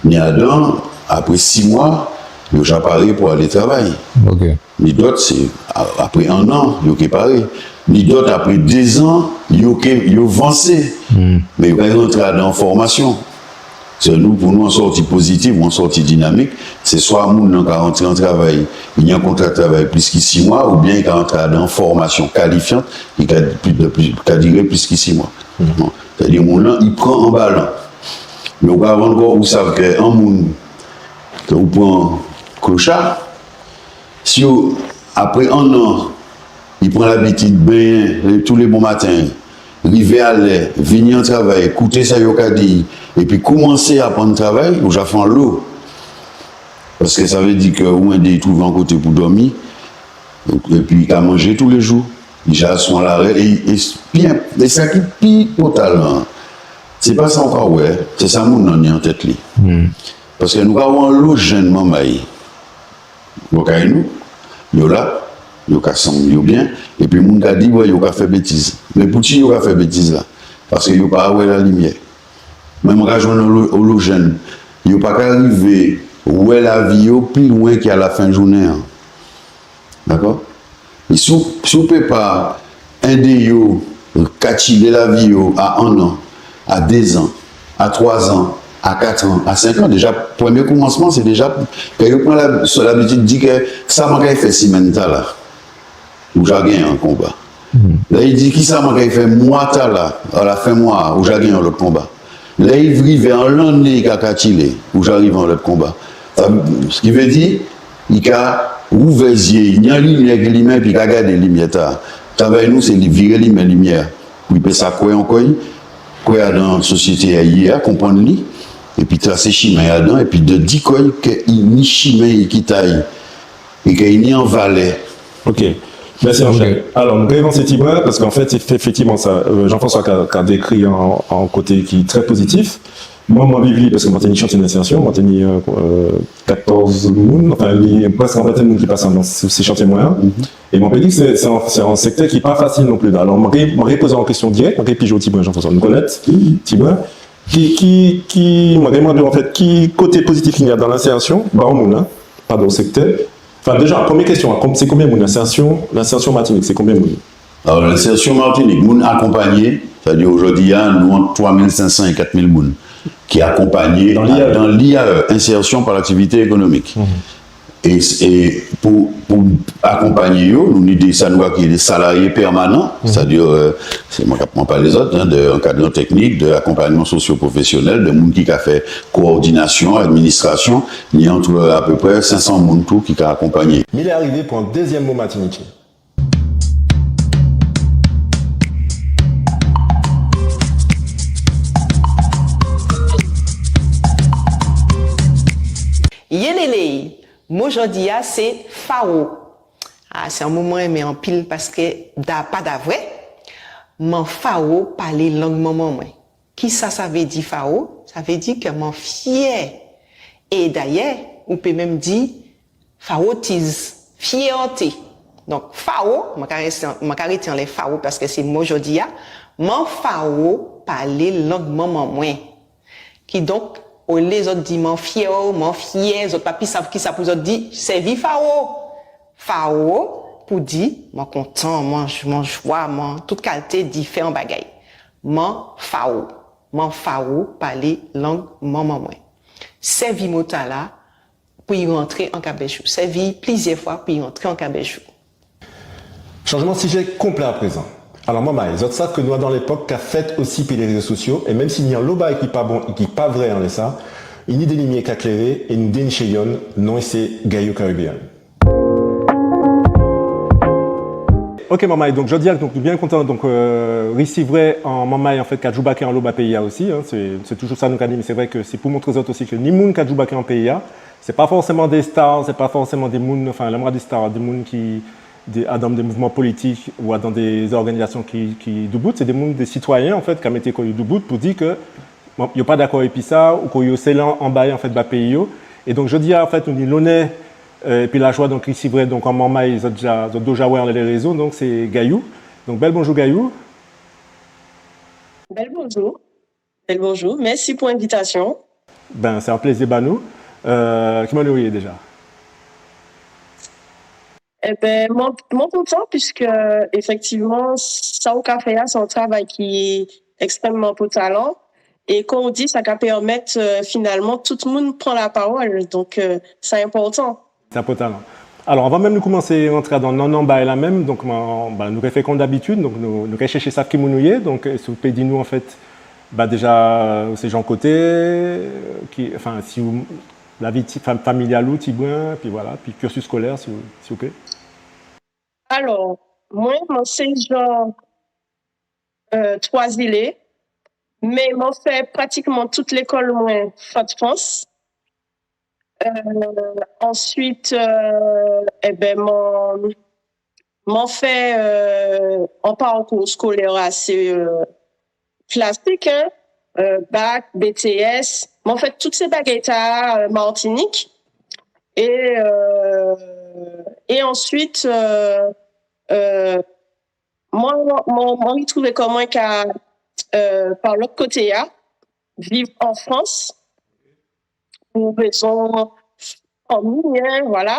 Ni adan, apré sis mwa, yo ja paré pou alé travay. OK. Ni dot, sé a-, apré an an, yo ké paré. Ni dot, apré dé zan, yo ké, yo vansé. Mé yo ka rantré adan fòmasion. Sé nou, pou nou, an sòti pozitif, an sòti dinamik, sé swa moun-lan ka rantré an travay, i ni an kontra travay plis ki sis mwa, oubien i ka rantré adan fòmasion kalifiant, i ka pli, pli, ka diré plis ki sis mwa. Bon. Sétadi, moun-lan, i pran an balan. Mé ou ka rann kont, ou sav ke an moun ke ou pran klocha, si ou, apré an an, i pran labitid benyen, euh, tou lé bon maten, rivé a lè, vini an travay, kouté sa yo ka di, épi koumansé aprann travay, ou ja fè anlo. Paske sa vé di ke ou endé i trouvé an koté pou dòmi, épi i ka manjé tou lé jou, i ja sou an larel, é, é, bien, é sa ki pi enpòtan la, sé pa sa ou ka wè, sé sa moun-lan ni an tet li. Paske nou ka wè anlo jenn manmay bò kay nou, yo la, yo ka sanm yo bien, épi moun ka di, wè, yo ka fè bétiz. Mé poutji yo ka fè bétiz-la? Paske yo pa wè lalimiè. Mé mwen ka jwenn anlo, anlo jenn, yo pa ka rivé wè lavi yo pli lwen ki a la fen jounen-an. Dakò? É si ou, si ou pé pa endé yo katjilé lavi yo a an an, a dé zan, a twa zan, a kat an, a senk an, déja, prèmié koumansman, sé déja, ke yo pran la, sé labitid di ke sa man kay fè simenn-tala, ou ja genyen an konba. Lè i di, kisa man kay fè mwa-tala, a la fen mwa-a, ou ja genyen an lot konba. Lè i rivé an lanné, i ka katjilé, ou ja rivé an lot konba. Sa, sa ki vé di, i ka ouvè zié'y, i ni an limiè ki limen, épi i ka gadé limiè-tala. Travay nou, sé li viré limen limiè-a. Pou i pé sa kwè ankò, kwè adan sosiété-a i yé a, konprann li, épi trasé chimen adan, épi dè di kò'y ke i ni chimen ki ta'y, é ke i ni an valè. OK. Mèsi, Angèle. OK. Alò, nou pé avansé tibwen, paske an fet, sé éfektivman sa, euh, Jean-François ka, ka dékri an, an koté ki trè pozitif. Mwen, mwen viv li paske mwen té ni chantié d'insertion, mwen té ni, euh, euh, katòz moun, anfen, ni preske an ventèn moun ki pasé adan sé, sé chantié mwen. É mwen pé di ke sé, sé an, sé an sektè ki pa fasil non pli la. Alò, mwen, mwen pozé'w an kestion direk, mwen pijé'w tibwen, Jean-François. Nou konnet tibwen. Ki, ki, ki, mwen mandé'w, an fet, ki koté pozitif ki ni adan l'insertion, ba an moun, hein, pa dan sektè, Anfen, déja, prèmié kestion, kon-, sé konbien moun, l'insertion, l'insertion Martinique, sé konbien moun? Alò, l'insertion Martinique, moun akonpanyé, sétadi, jòdi-a, nou ant twa mil senk san é kat mil moun. ki akonpanyé dan l'I A E, dan l'I A E, insertion par l'activité économique. É, é pou, pou akonpanyé yo, nou ni dé, sa nou ka kriyé dé salarié pèmanan, sétadi, euh, sé mwen k ap, mwen pa lézot, hen, dé ankadran teknik, dé akonpayman sosio-pwofésionel, dé moun ki ka fè kowòdinasyon, administrasyon, ni ant apéprè senk san moun tou ki ka akonpanyé. Milè arivé pou an dézièm mo matinitjé. Yélélé! Mo jòdi-a sé fawo. A, sé an mo mwen enmen anpil paskè da, pa davrè, man fawo palé lang manman mwen. Kisa sa vé di fawo? Sa vé di kè man fyè. É dayè, ou pé menm di fawotiz, fyèté. Donk, fawo, man ka rété, man ka rété anlè fawo paskè sé mo jòdi-a, man fawo palé lang manman mwen. Kidonk, olyé zòt di man fyè, man fyè, zòt pa pi sav kisa pou zòt di, sèvi fawo. Fawo pou di man kontan, man j-, man jwa, man tout kalté diféran bagay. Man fawo. Man fawo palé lang manman mwen. Sèvi mo-tala pou i rantré an kabèch-ou. Sèvi'y plizyè fwa pou i rantré an kabèch-ou. Chanjman sijé konplè aprézan. Alò, manmay, zòt sav kè nou adan lépòk ka fèt osi épi lé rézo sosyo, é menm si ni anlo bagay ki pa bon é ki pa vré anlè sa, i ni dé limyè ka kléré é nou déniché yonn, non'y sé Gayou Caribbean. Ok, manmay, donk jòdi-a, donk nou byen kontan, donk, euh, risivrè an manmay, an fèt, ka djoubaké anlo ba péyi-a osi, hen, sé, sé toujou sa nou ka di, mé sé vré kè sé pou montré zòt osi kè ni moun ka djoubaké an péyi-a, sé pa fòsèman dé star, sé pa fòsèman dé moun, anfen, lè mwen di star, dé moun ki, dé, adan dé mouvman politik ou adan dé òganizasyon ki, ki doubout, sé dé moun, dé sitwayen, an fèt, ka mété kò yo doubout pou di kè, bon, yo pa dakò épi sa, ou kè yo sé la an bay, an fèt, ba péyi yo. É donk, jòdi-a, an fèt, nou ni lonnè, euh, épi lajwa, donk, risivrè, donk, an manmay, zòt ja, zòt dwèt ja wè anlè lé rézo, donk, sé Gayou. Donk, bèl bonjou, Gayou. Bèl bonjou. Bèl bonjou. Mèsi pou envitasyon. Ben, sé an plézi ba nou. Euh, ki manniè ou yé déja? Eben, mwen, mwen kontan, piskè, éfèktivman, sa ou ka fè a, sé an travay ki ekstrèmman enpòtan. É kon ou di, sa ka pèmèt, euh, finalman, tout moun pran lapawòl. Donk, euh, sa enpòtan. Sa enpòtan. Alò, avan menm nou koumansé rantré adan, adan, adan bagay-la menm, donk, ben, ben, nou ka fè kon dabitid, donk nou, nou ka chèché sav ki moun ou yé, donk, euh, si ou pé di nou, an fèt, ben, déja, euh, sé jan koté, euh, ki, anfen, si ou, lavi ti, fam-, familyal ou, tibwen, pi vwala, pi cursus scolaire, si ou, si ou pé. Alò, mwen, mwen sé jan, euh, Twazilé, mé mwen fè pratikman tout lékòl mwen Fodfrans. Euh, answit, euh, eben, mwen, mwen fè, euh, an parkou skolè asé, euh, klasik, hen, euh, bak, B T S. Mwen fè tout sé bagay-tala, euh, Matinik. É, euh, é answit, euh, euh, mwen, mwen, mwen, mwen ritwouvé kò mwen ka, euh, pa lòt koté-a, viv an Frans, pou rézon fanmi, hen, vwala.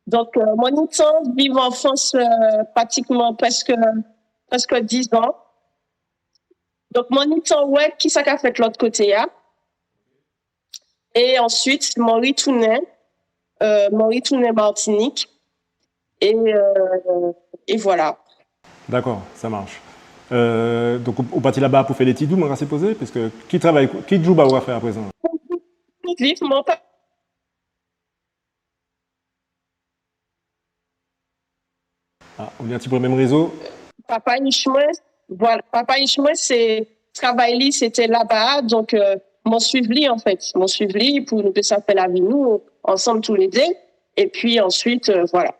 Donk, euh, mwen ni tan viv an Frans, euh, pratikman prèsk, prèsk dizan. Donk, mwen ni tan wè kisa ka fèt lòt koté-a. É answit, mwen ritounen, euh, mwen ritounen Matinik. É, euh, é vwala. Dakò, sa mach. Euh, donk, ou, ou pati laba pou fè létid ou, mwen ka sipozé, piskè ki travay, ki djob ou ka fè aprézan? Viv, mwen pa- Ah, ou ni an ti pwoblèm rézo? Papa ich mwen, vwala, papa ich mwen, sé travay li, sé té laba, donk, euh, mwen suiv li, an fèt. Mwen suiv li pou nou pé sa fè lavi nou ansanm toulédé. Épi answit, euh, vwala.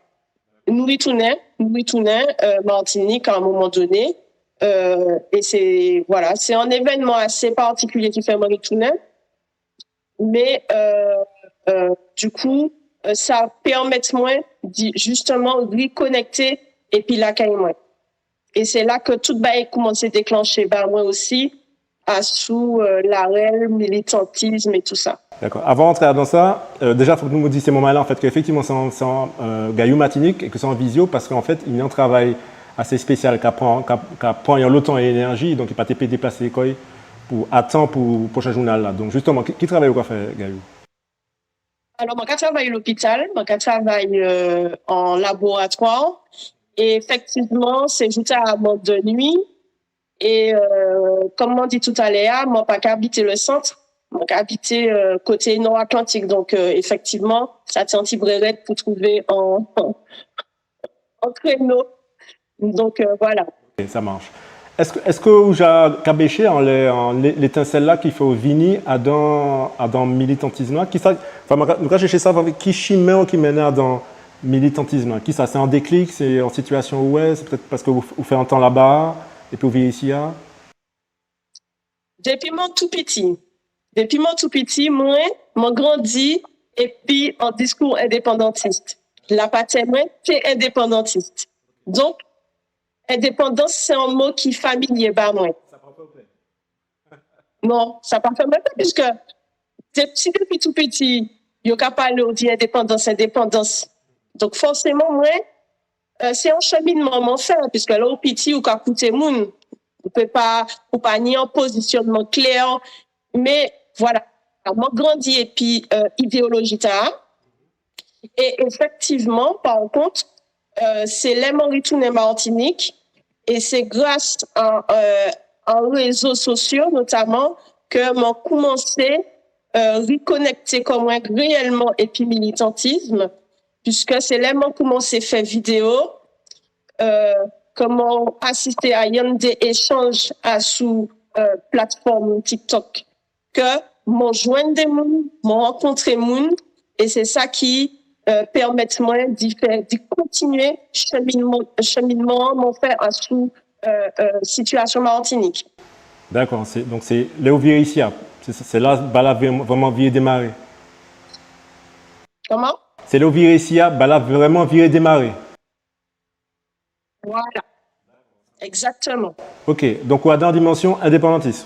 Nou ritounen, nou ritounen, euh, Matinik a an moman doné. Euh, é sé, vwala, sé an évènman asé patikilyé ki fè mwen ritounen. Mé, euh, euh, dikou, euh, sa pèmèt mwen di, jistèman, rikonèkté épi lakay mwen. É sé la ke tout bagay koumansé déklanché ba mwen osi, asou, euh, larèl, militantism é tousa. Dakò. Avan antré adan sa, euh, déja, fok nou di sé manmay-la, an fèt, ke éfèktivman, sé an, sé an, euh, Gayou Matinik, é ke sé an vizyo, paskè, an fèt, i ni an travay asé spésyal, ka pran, ka, ka pran anlo tan é énèji, donk i pa té pé déplasé kò'y pou, a tan pou pwochen jounal-la. Donk, jistèman, ki, ki travay ou ka fè, Gayou ? Alò, mwen ka travay lopital, mwen ka travay, euh, an laboratwa. É éfektivman, sé jou-tala mwen dò nui. É, euh, kon mwen di toutalè-a, mwen pa ka abité lè sant, mwen ka abité, euh, koté nò Atlantik. Donk, euh, éfektivman, sa té an ti bré red pou twouvé an, an kréno. Donk, euh, vwala. Ok, ça marche. Eske, eske ou ja kabéché anlè, an lé-, létensel-la ki fè'w vini adan, adan militantism-la ? Kisa, anfen, nou ka, nou ka chèché sa, ki chimen ki mennen'w adan militantism-la ? Kisa, sé an déklik, sé an sitiasion ou wè, sé pétet paske ou, ou fè an tan laba, épi ou viré isi-a ? Dépi mwen tou piti. Dépi mwen tou piti, mwen, mwen grandi épi an diskou endépandantis. Lapatè mwen té endépandantis. Donk, endépandans, sé an mo ki familié ba mwen. Non, sa pa fè mwen pè, piske dépi, dépi tou piti, yo ka palé'w di endépandans, endépandans. Donk, fòséman, mwen, euh, sé an chèminman mwen fè, piske lè ou piti, ou ka kouté moun. Ou pé pa, ou pa ni an pozisionnman klè. Mé, vwala, mwen grandi épi, euh, idéoloji-tala. É éfektivman, pa kont, euh, sé lè mwen ritounen Matinik, é sé gras a, euh, a rézo sosio, notaman, ke mwen koumansé, euh, rikonekté kò mwen réyelman épi militantism, piske sé lè mwen koumansé fè vidéo, euh, ke mwen asisté a yonndé échanj asou, euh, platfòm TikTok, ke mwen jwenn dé moun, mwen rankontré moun, é sé sa ki, euh, pèmet mwen di fè, di kontinié chèminman, chèminman mwen fè asou, euh, euh, sitiasion Matinik. Dakò, sé, donk sé lè ou viré isi-a, sé, sé la, bagay-la vréman, vréman viré démaré. Kouman ? Sé lè ou viré isi-a, bagay-la vréman viré démaré. Vwala. Ekzaktèman. Ok, donk ou adan dimansion endépandantis.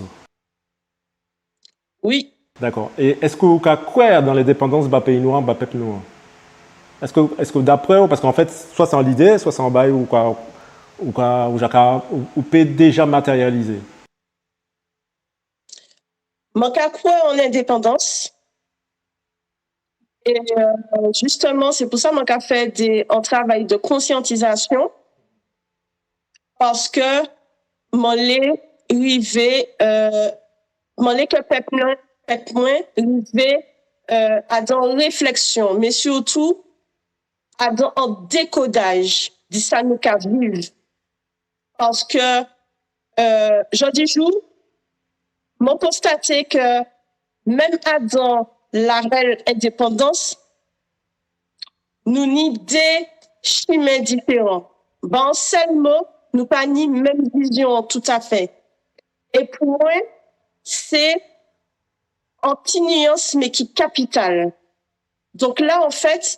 Wi. Dakò. É eske ou ka kwè adan lendépandans ba péyi nou an, ba pep nou an ? Eske, eske dapré'w, paske an fet, swa sé an lidé, swa sé an bagay ou ka, ou ka, ou ja ka, ou, ou pé déja matérializé ? Mwen ka kwè an lendépandans. É, euh, jistèman, sé pou sa mwen ka fè dé, an travay de konsiantizasion, paske mwen lé rivé, euh, mwen lé ke pep mwen, pep mwen rivé, euh, adan réfleksion, mé sirtou adan an dékodaj di sa nou ka viv. Paske, euh, jòdi jou, mwen konstaté ke menm adan larel endépandans, nou ni dé chimen diféran. Ba an sel mo, nou pa ni menm vizion toutafè. É pou mwen, sé an ti nians, mé ki kapital. Donk la, an fet,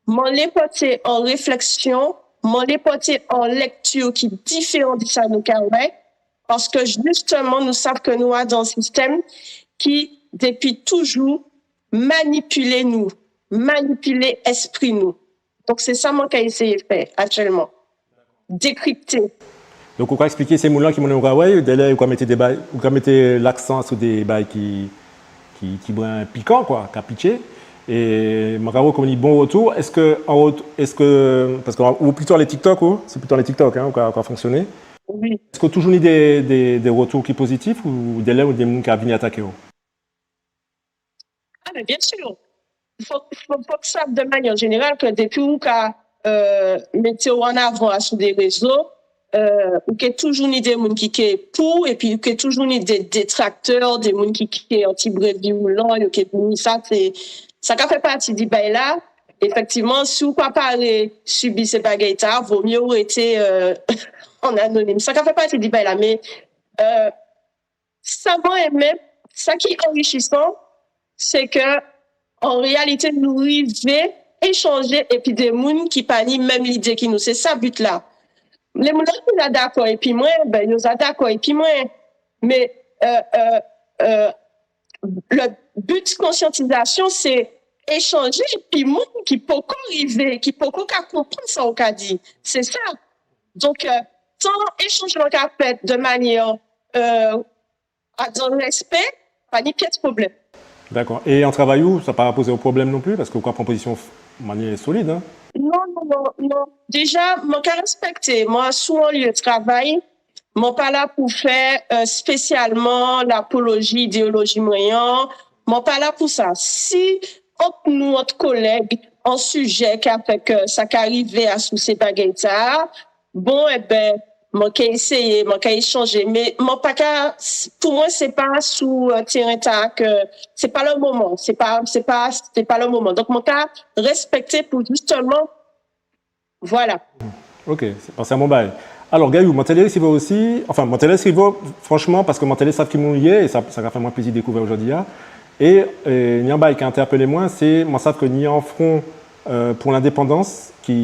mwen lé pòté an réfleksion, mwen lé pòté an lekti ki diféran di sa nou ka wè, paske jistèman, nou sav ke nou adan an sistenm ki, dépi toujou, manipilé nou, manipilé lespri nou. Donk, sé sa mwen ka éséyé fè aktièlman. Dékripté. Donk, ou ka espliké sé moun-lan ki moun ou ka wè, délè ou ka mété dé bay, ou ka mété laksan asou dé bay ki, ki, ki bren pikan, kwa, ka pitjé. É mwen ka wè kon ni bon rétou. Eske, an rétou, eske, paske ou plito anlè TikTok, ou ? Sé plito anlè TikTok, en, ou ka, ou ka fonksioné. Wi. Eske ou toujou ni dé, dé, dé rétou ki pozitif ou délè ou dé moun ka vini ataké'w ? Ah, mé bien si. Fok, fok, fok sav de manniè jénéral ke dépi ou ka, euh, mété'w an avan asou dé rézo, euh, ou ké toujou ni dé moun ki ké pou, épi ou ké toujou ni dé détraktè, dé moun ki, ki ké an ti bré viwolan, yo ké di sa, sé, sa ka fè pati di bay-la. Éfektivman, si ou pa paré sibi sé bagay-tala, vo mié ou rété, euh, an anonim. Sa ka fè pati di bay-la, mé, euh, sa mwen enmen, sa ki anrichisan, sé ke, an réalité, nou rivé échanjé épi dé moun ki pa ni menm lidé ki nou. Sé sa bi-la. Lé moun-lan ki ja dakò épi mwen, ben, yo ja dakò épi mwen. Mé, euh, euh, euh, le but konsiantizasion, sé échanjé épi moun ki poko rivé, ki poko ka konprann sa ou ka di. Sé sa. Donk, euh, tan échanj-lan ka fet de manniè, euh, adan respé, pa ni pies pwoblem. Dakò. É an travay ou, sa pa pozé'w pwoblem non pli, paske ou ka pran pozision f-, manniè solid, en ? Non, non, non, non. Déja, mwen ka respekté. Mwen, sou an lié travay, mwen pa la pou fè, euh, spésialman lapoloji idéoloji mwen an. Mwen pa la pou sa. Si ant nou, ant koleg, an sijé ka fè ke sa ka rivé asou sé bagay-sa, bon, ében, mwen ka éséyé, mwen ka échanjé, mé mwen pa ka, pou mwen, sé pa sou, euh, téren-tala ke, sé pa le moman, sé pa, sé pa, sé pa le moman. Donk, mwen ka respekté pou jisteman, vwala. Ok, sé, bon, sé an bon bagay. Alò, Gayou, mwen té lé risivwè'w osi, anfen, mwen té lé risivwè'w, franchman, paske mwen té lé sav ki moun ou yé, é sa, sa ka fè mwen plézi dékouvè'w jòdi-a. É, euh, ni an bagay ki entèpélé mwen, sé, mwen sav ke ni an fron, euh, pou lendépandans ki,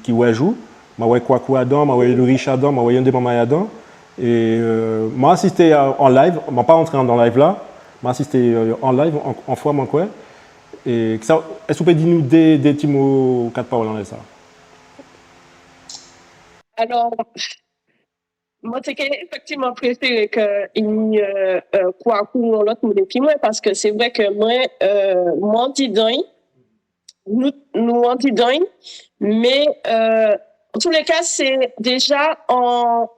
ki wè jou. Mwen wè Kwaku adan, mwen wè Ulrich adan, mwen wè Yandé Manmay adan. É, euh, mwen asisté a, an live, mwen pa antré adan live-la, mwen asisté, euh, an live, an, an fwa, mwen kwè. É sa, es ou pé di nou dé, dé ti mo, kat pawol anlè sa ? Alò, mwen té ké éfektivman préféré ke i ni, euh, euh, Kwaku ou an lot moun épi mwen, paske sé vré ke mwen, euh, mwen andidan'y, nou, nou andidan'y, mé, euh, an tou lé ka, sé déja an,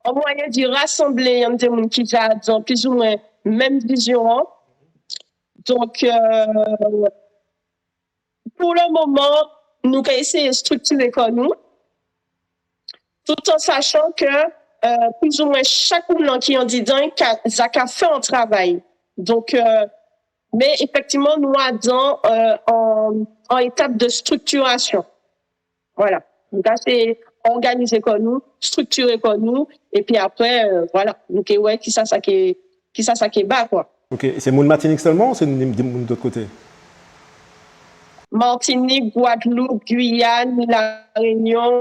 an mwayen di rasanblé yonndé moun ki ja adan plizoumwen menm vizion-an. Donk, euh, pou le moman, nou ka éséyé striktiré kò nou, tout an sachan ke, euh, plizoumwen chak moun-lan ki andidan'y ka, ja ka fè an travay. Donk, euh, mé éfektivman, nou adan, euh, an, an étap de striktirasyon. Vwala. Donk la, sé òganizé kò nou, striktiré kò nou, épi apré, euh, vwala, nou ké wè kisa sa ké, kisa sa ké ba, kwa. Ok, é sé moun Matinik selman ou sé dé, dé moun dot koté ? Matinik, Gwadloup, Giyàn, Larényon,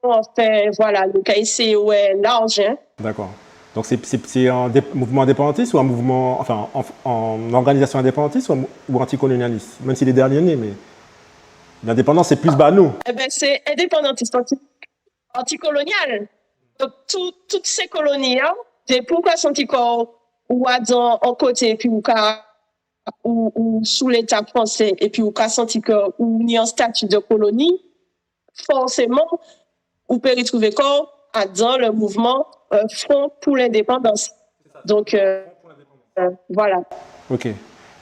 anfen, vwala, nou ka éséyé wè laj, en. Dakò. Donk sé, sé, sé an dé-, mouvman endépandantis ou an mouvman, anfen, an, an òganizasion endépandantis ou an mou-, ou antikolonialis ? Menm si lé dènié, mé lendépandans sé plis ba nou. Ében, sé endépandantis, anti-, antikolonial. Donk tout, tout sé koloni-a, dépi ou ka santi kò'w adan an koté, épi ou ka, ou, ou sou Léta fransé, épi ou ka santi ke ou ni an stati de koloni, fòséman, ou pé ritrouvé kò'w adan le mouvman, euh, Front pour l'Indépendance. Donk, euh, euh, vwala. Ok.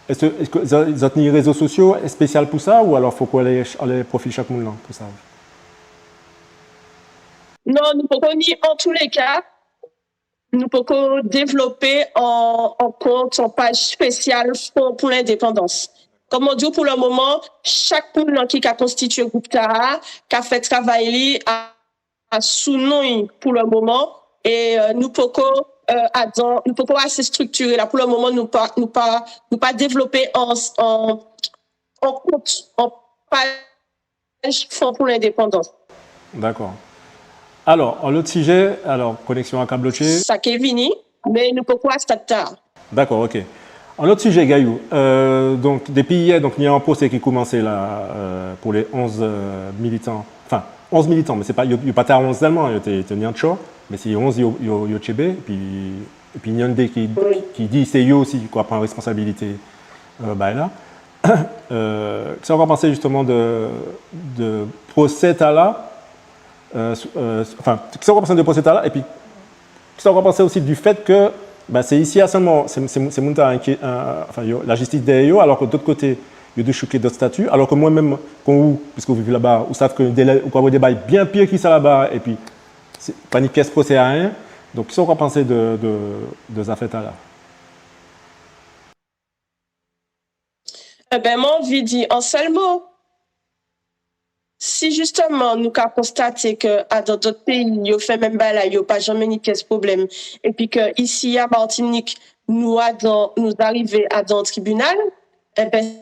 Es, es zot, zot ni rézo sosio espésial pou sa, ou alò fok ou alé, alé pwofil chak moun-lan pou sa ? Non, nou poko ni, an tou lé ka, nou poko dévlopé an, an kont, an paj espésial Front pour l'Indépendance. Kon man di'w, pou le moman, chak moun-lan ki ka konstitié group-tala ka fè travay li a, a sou non'y pou le moman. É, euh, nou poko, euh, adan, nou poko asé striktiré la. Pou le moman, nou pa, nou pa, nou pa dévlopé an, an, an kont, an paj Front pour l'Indépendance. Dakò. Alò, an lot sijé, alò, koneksion-an ka bloké. Sa ké vini, mé nou poko a stad-tala. Dakò, ok. An lot sijé, Gayou. Euh, donk, dépi yè, donk, ni an pwosé ki koumansé la, euh, pou lé onz, euh, militan. Anfen, onz militan, mé sé pa, yo, yo pa té a onz selman, yo té, té ni an tjò, mé sé onz yo, yo, yo tjenbé, épi, épi ni yonndé ki, wi, ki di sé yo osi ki ka pran responsabilité, euh, bagay-la. Euh, kisa ou ka pansé jisteman di, di pwosé-tala, euh, sou, euh, anfen, kisa ou ka pansé di pwosé-tala, épi kisa ou ka pansé osi di fet ke, ben, sé isi-a selman, sé, sé, sé moun-tala ki, euh, anfen, yo, lajistis dèyè yo, alò ke dot koté, yo déchouké dot stati, alò ke mwen menm, kon ou, piske ou viv laba, ou sav ke délè, ou ka wè dé bagay bien pir ki sa laba, épi sé pa ni pies pwosé ayen. Donk, kisa ou ka pansé di, di, di zafè-tala ? Ében, mwen anvi di an sel mo. Si jisteman nou ka konstaté ke adan dot péyi, yo fè menm bagay-la, yo pa janmen ni pies pwoblem, épi ke isi a Matinik, nou adan, nou arivé adan tribinal, ében,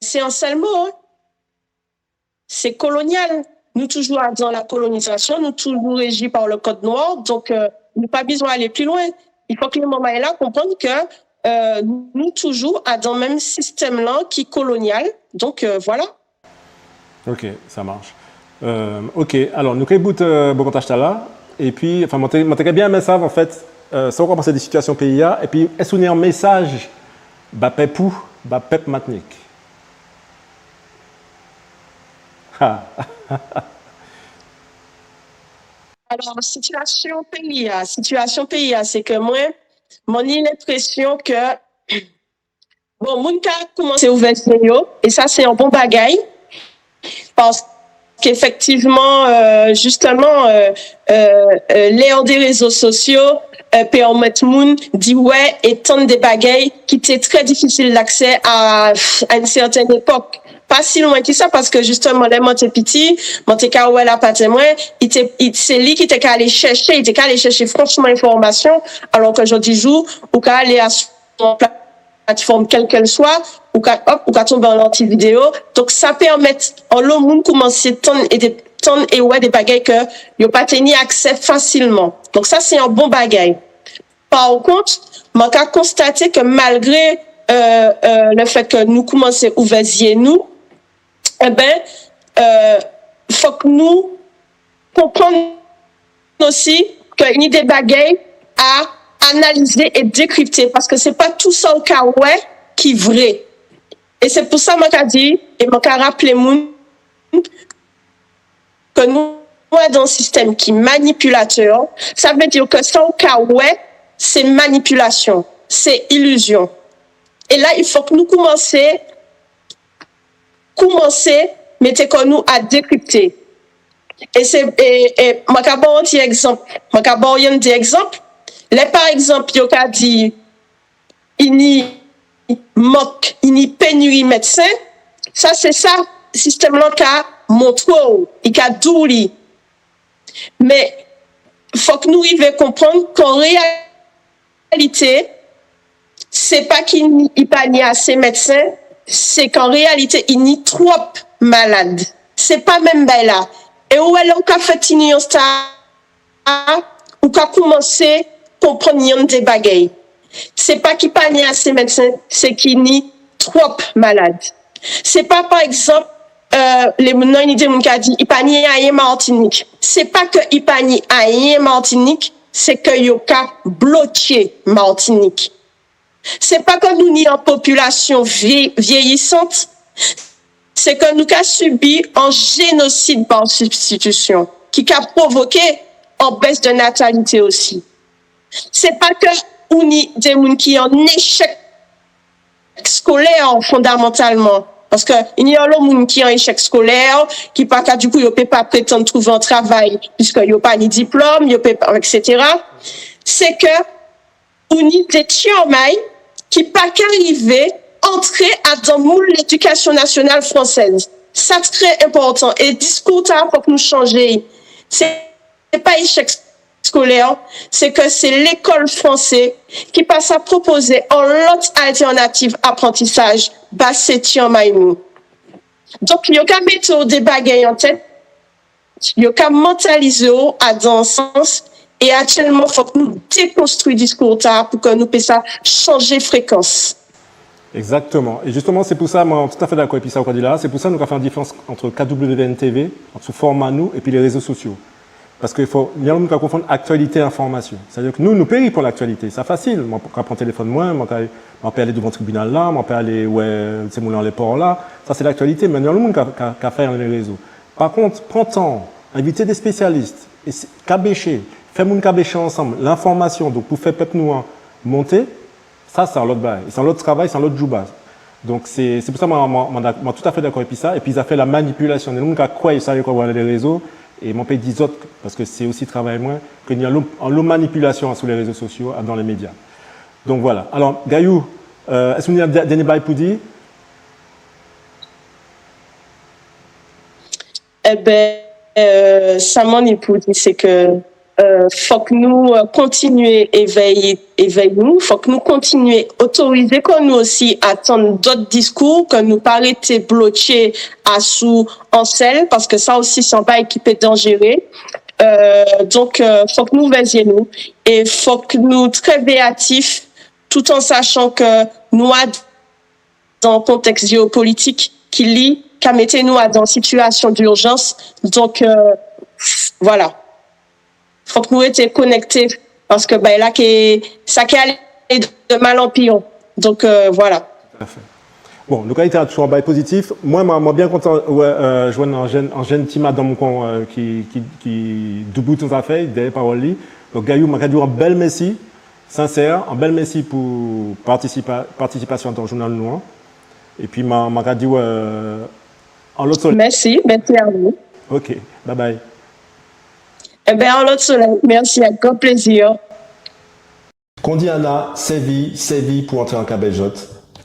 sé an sel mo, en. Sé kolonial. Nou toujou adan lakolonizasion, nou toujou réji pa le Code noir, donk, euh, nou pa bizwen alé pli lwen. I fo ke lé manmay-la konprann ke, euh, nou toujou adan menm sistenm-lan ki kolonial. Donk, euh, vwala. Ok, ça marche. Euh, ok, alò, nou ké bout, euh, bokantaj-tala. Épi, anfen, mwen té, mwen té ké bien enmen sav, an fet, Euh, sa ou ka pansé di sitiasion péyi-a, épi es ou ni an mésaj ba pep ou, ba pep Matinik? Ha. Alò, sitiasion péyi-a, sitiasion péyi-a, sé ke mwen, mwen ni lenprésion ke, bon, moun ka koumansé ouvè zié yo, é sa sé an bon bagay, paske éfektivman, euh, jisteman, euh, euh, euh, lè dé rézo sosio, euh, pèmet moun di wè é tann dé bagay ki té trè difisil d'aksè a, a an sèten épok. Pa si lwen ki sa, paske jisteman, lè mwen té piti, mwen té ka wè lapatè mwen, i té, i, sé li ki té ka alé chèché, i té ka alé chèché franchman enfòmasion, alò ke jòdi jou, ou ka alé asou an platfòm kèlkèlswa, ou ka, hop, ou ka tonbé anlè an ti vidéo. Donk, sa pèmet anlo moun koumansé tann é dé, tann é wè dé bagay ke yo pa té ni aksè fasilman. Donk, sa sé an bon bagay. Par kont, mwen ka konstaté ke malgré, euh, euh, le fait ke nou koumansé ouvè zié nou, ében, euh, fok nou konprann osi ke ni dé bagay a analizé é dékripté, paske sé pa tou sa ou ka wè ki vré. É sé pou sa mwen ka di, é mwen ka raplé moun, ke nou adan an sistem ki manipilatè, sa vé di ke sa ou ka wè, sé manipilasion, sé ilizion. É la, i fok nou koumansé, koumansé mété kò nou a dékripté. É sé, é, é, mwen ka ba'w an ti egzanp, mwen ka ba'w yonndé egzanp. Lè, pa egzanp, yo ka di, i ni mank, i ni péniri medsen, sa sé sa sistem-lan ka montré'w, i ka di'w li. Mé fok nou rivé konprann ke an réalité, sé pa ki ni, i pa ni asé medsen, sé k'an réalité, i ni twop malad. Sé pa menm bagay-la. É ou wè, lè ou ka fè ti nians-sa, ou ka koumansé konprann yonndé bagay. Sé pa ki pa ni asé medsen, sé ki ni twop malad. Sé pa, pa egzanp, euh, lé moun, non, ni dé moun ka di, i pa ni ayen Matinik. Sé pa ke i pa ni ayen Matinik, sé ke yo ka bloké Matinik. Sé pa ke nou ni an popilasion vié-, viéyisant, sé ke nou ka sibi an jénosid par sibstitision, ki ka pwovoké an bès de natalité osi. Sé pa ke ou ni dé moun ki an échek skolè fondamantalman, paske i ni anlo moun ki an échek skolè, ki pa ka, dikou, yo pé pa prétann trouvé an travay, piske yo pa ni diplom, yo pé pa, et cetera. Sé ke ou ni dé timanmay ki pa ka rivé antré adan moul lédikasion nasional fransez. Sa trè enpòtan. É diskou-tala, fok nou chanjé'y. Sé pa échek skolè, sé ke sé lékol fransé ki pa sa pwopozé an lot altènativ aprantisaj ba sé timanmay nou. Donk, yo ka mété'w dé bagay an tet, yo ka mantalizé'w adan an sans, é aktielman, fok nou dékonstwi diskou-tala pou ke nou pé sa chanjé frékans. Exactement. Et justement, c'est pour ça, moi, tout à fait d'accord avec ça, Cordila. C'est pour ça que nous avons fait une différence entre K W V N T V, entre format nous et puis les réseaux sociaux. Parce qu'il faut, il y a un monde qui confond actualité et information. C'est-à-dire que nous, nou pé réponn a l'actualité. C'est facile. Mwen ka pran téléfòn mwen, mwen ka, mwen pé alé douvan tribinal-la, mwen pé alé, wè, sé moun-lan lè pò-a. Sa sé laktialité, mé ni anlo moun ka, ka, ka fè lé rézo. Pa kont, pran tan, envité dé spésialis, é sé, kabéché, fè moun kabéché ansanm, lenfòmasion, donk pou fè pep nou an monté, sa sé an lot bagay. Sé an lot travay, sé an lot djoubak. Donk sé, sé pou sa mwen, mwen, mwen dak-, mwen toutafè dakò épi sa. Épi zafè la manipilasion, ni moun ka kwè sa, yo kwè lé rézo, é mwen pé di zot, paske sé osi travay mwen, ke ni anlo, anlo manipilasion asou lé rézo sosio, dan lé média. Donk vwala. Alò, Gayou, euh, es ou ni an dè-, dènié bagay pou di ? Eben, euh, sa man ni pou di, sé ke, euh, fok nou, euh, kontinié évèy, évèy nou, fok nou kontinié otorizé kò nou osi a tann dot diskou, ke nou pa rété bloké asou an sel, paske sa osi sé an bagay ki pé danjéré. Euh, donk, euh, fok nou ouvè zié nou, é fok nou trè véyatif, tout an sachan ke nou a dan kontèks jéopolitik ki li ka mété nou a, dan sitiasion d'urgence. Donk, euh, vwala. Fok nou rété konekté Paske, ben, la, ke, sa ki alé de mal en pire. Donk, euh, voilà. Tout à fait. Bon, nou ka kité asou an bagay pozitif. Mwen, mwen, mwen bien kontan, wè, euh, jwenn an jenn, an jenn ti madanm kon, euh, ki, ki, ki doubout an zafè'y, dèyè pawol li. Donk, Gayou, mwen ka di'w an bel mèsi, sensè, an bel mèsi pou partisipa-, partisipasyon adan jounal nou an. Épi, mwen, mwen ka di'w, euh, an lot soley. Merci, merci à vous. Ok, bye bye. Eh ben, en l'autre soleil. Merci, avec grand plaisir. Kon di Ana, sèvi, sèvi pou antré an kabech zot.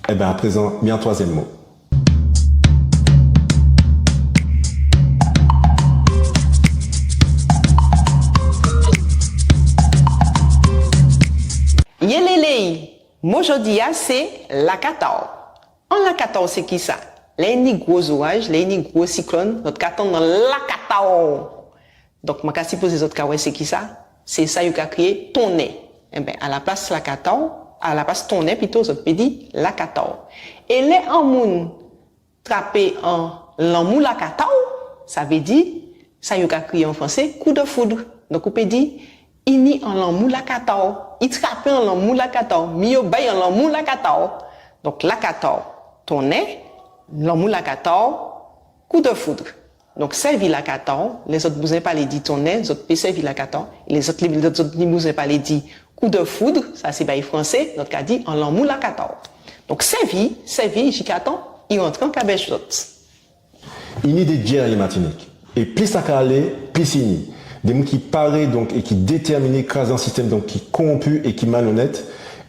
Eh ben, à présent, mi an twazyèm mo. Yélélé! Mo jòdi-a sé lakataw. An lakataw sé kisa? Lè i ni gwo zoraj, lè i ni gwo siklòn, zot ka tann lakataw. Donk, mwen ka sipozé zot ka wè sé kisa? Sé sa yo ka kriyé tonnè. Enben, alaplas lakataw, alaplas tonnè pito, zot pé di lakataw. É lè an moun trapé an lanmou lakataw, sa vé di sa yo ka kriyé an fransé coup de foudre. Donk, ou pé di, i ni an lanmou lakataw, i trapé an lanmou lakataw, mi yo ba'y an lanmou lakataw. Donk, lakataw, tonnè, lanmou lakataw, coup de foudre. Donk, sèvi lakataw, lè zot bizwen palé di tonnè, zot pé sèvi lakataw, lè zot, lè zot, zot ni bizwen palé di coup de foudre, sa sé bagay fransé, zot ka di an lanmou lakataw. Donk, sèvi, sèvi, jikatan i rantré an kabech zot. I ni dé djèriyé Matinik. É plis sa ka alé, plis i ni. Dé moun ki paré, donk, é ki détèminé krazé an sistenm, donk, ki kowonpi é ki malonnet.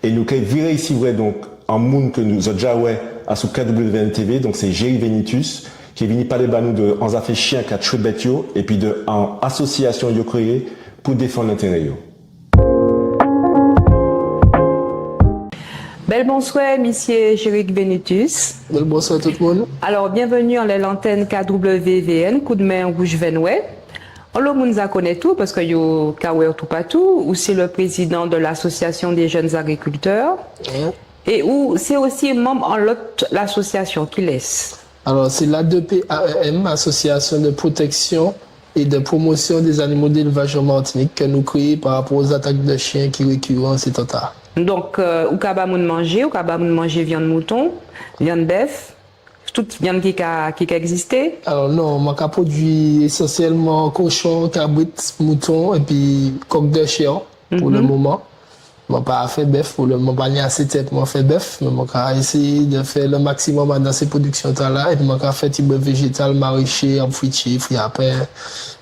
É nou kay viré risivwè, donk, an moun ke nou, zot ja wè asou K W V N T V, donk, sé Géry Venitus, ki vini palé ba nou de an zafè chien ka tjwé bet yo, épi de an asosiasion yo kréyé pou défann lentéré yo. Bel bonswè, misié Géry Venitus. Bel bonswè tout moun. Alò, bienvenue anlè lantèn K W V N, Koudmen Wouj Vè Nwè. Anlo moun ja konnet ou, paske yo ka wè'w toupatou, ou sé le président de l'Association des Jeunes Agriculteurs. Wi. É ou sé osi manm an lot lasosiasion, kilès? Alò, sé l'A D P A E M, Association de protection et de promotion des animaux d'élevage en Martinique, ke nou kréyé pa rapò o zatak de chien ki rékiran sé tan-tala. Donk, euh, ou ka ba moun manjé, ou ka ba moun manjé viann mouton, viann bef, tout viann ki ka, ki ka ekzisté? Alò, non, mwen ka pwodui ésansielman kochon, kabrit, mouton, épi kok de chè pou le moman. Mwen pa fè bef pou le moman, pa ni asé tè pou mwen fè bef, mé mwen ka éséyé de fè le maximum adan sé prodiksion-tala, épi mwen ka fè tibwen véjétal, maréché, ab fritié, friyapen,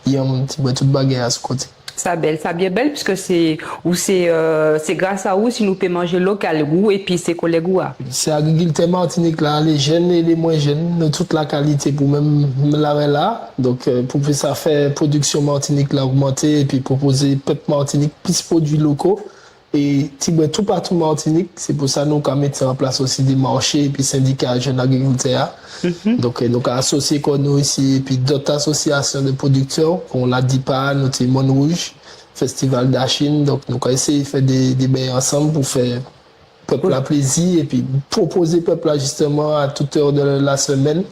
yanm, tibwen tout bagay-la asou koté. Sa bel, sa bien bel, piske sé, ou sé, euh, sé gras a ou si nou pé manjé lokal, ou épi sé kolèg ou a. Sé agrikiltè Matinik la, lé jenn é lé mwen jenn, nou tout la ka lité pou menm, menm lavè-la. Donk, euh, pou pé sa fè prodiksion Matinik la ogmanté, épi pwopozé pep Matinik plis prodwi loko. É tibwen toupatou Matinik, sé pou sa nou ka mété an plas osi dé marché épi sendika jenn agrikiltè a. Donk, euh, nou ka asosié kò nou isi épi dot asosiasion de prodiktè, kon l'ADIPA, nou té Mòn Wouj, Festival Dachin. Donk, nou ka éséyé fè dé, dé bagay ansanm pou fè pep-la plézi épi pwopozé pep-la, jisteman, à toute heure de la semaine,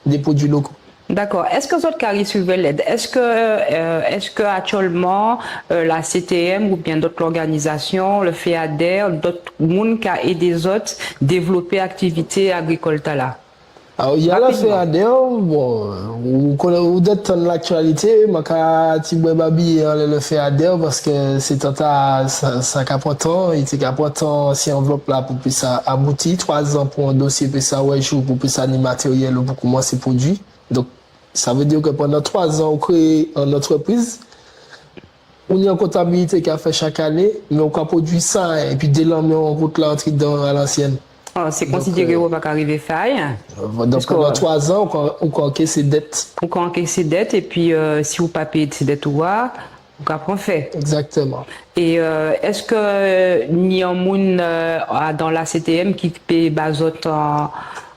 dé prodwi loko. Dakò. Es zot ka risivwè led? Es, euh, es aktielman, euh, la C T M oben dot lòganizasion, le FEADER, dot moun ka édé zot dévlopé aktivité agrikol-tala? Alò, i ni le FEADER, bon, ou konnet, ou dwet tann laktialité, mwen ka tibwen babiyé anlè le FEADER, paske sé tan-tala, sa, sa ka pran tan, i té ka pran tan si anvlop-la pou pé sa abouti, twa zan pou an dosié pé sa wè jou, pou pé sa ni matériel ou pou koumansé prodwi. Donk, sa vé di ke pandan twa zan ou kréyé an antrepriz, ou ni an kontabilité ki ka fet chak lanné, mé ou ka prodwi san, épi dé lanmen'w an kout la antré dan a lansièn. Ah, sé konsidéré ou pa ka rivé fè ayen. Donk, pandan twa zan, ou ka, ou ka ankésé det. Ou ka ankésé det, épi, euh, si ou pa péyé sé det ou a, ou ka pran fè. Egzaktèman. É, euh, es, euh, ni an moun, euh, a, dan la C T M ki pé ba zot an,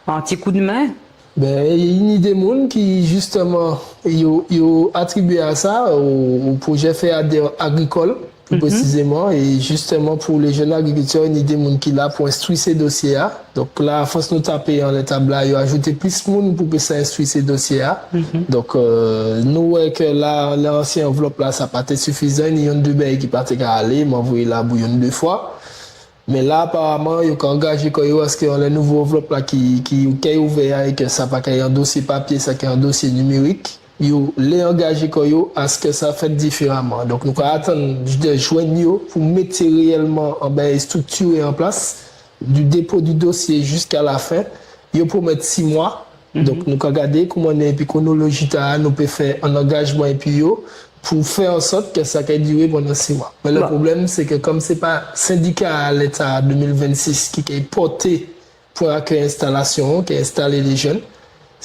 an ti koudmen? Ben, i ni dé moun ki, jistèman, yo, yo atribié a sa, o, o pwojé FEADER agrikol. pli présizéman, é jistèman pou lé jenn agrikiltè, ni dé moun ki la pou enstwi sé dosyé-a. Donk la, fòs nou tapé anlè tab-la, yo ajouté plis moun pou pé sa enstwi sé dosyé-a. Donk, euh, nou wè ke la, lé ansyen anvlòp-la, sa pa té sifizan, ni yonn dé bagay ki pa té ka alé, man voyé la pou yonn dé fwa. Mé la, aparaman, yo ka angajé kò-yo aske anlè nouvo anvlòp-la ki, ki, ki ouvè a, é ke sa pa ka an dosyé papyé, sa ka an dosyé nimérik. Yo lé angajé kò-yo aske sa fet diféraman. Donk, nou ka atann dè jwenn yo pou mété réyèlman an, ben, striktiré an plas, du dépôt du dossier jusqu'à la fin. Yo pwomet sis mwa. Donk, nou ka gadé kouman, épi kwonoloji-tala, nou pé fè an angajman épi yo pou fè an sòt ke sa ka diré pandan sis mwa. Mé le pwoblem, sé ke kòm sé pa sendika-a, Léta dé mil vennsis ki ka pòté pwen akèy enstalasyon, ki enstalé lé jenn,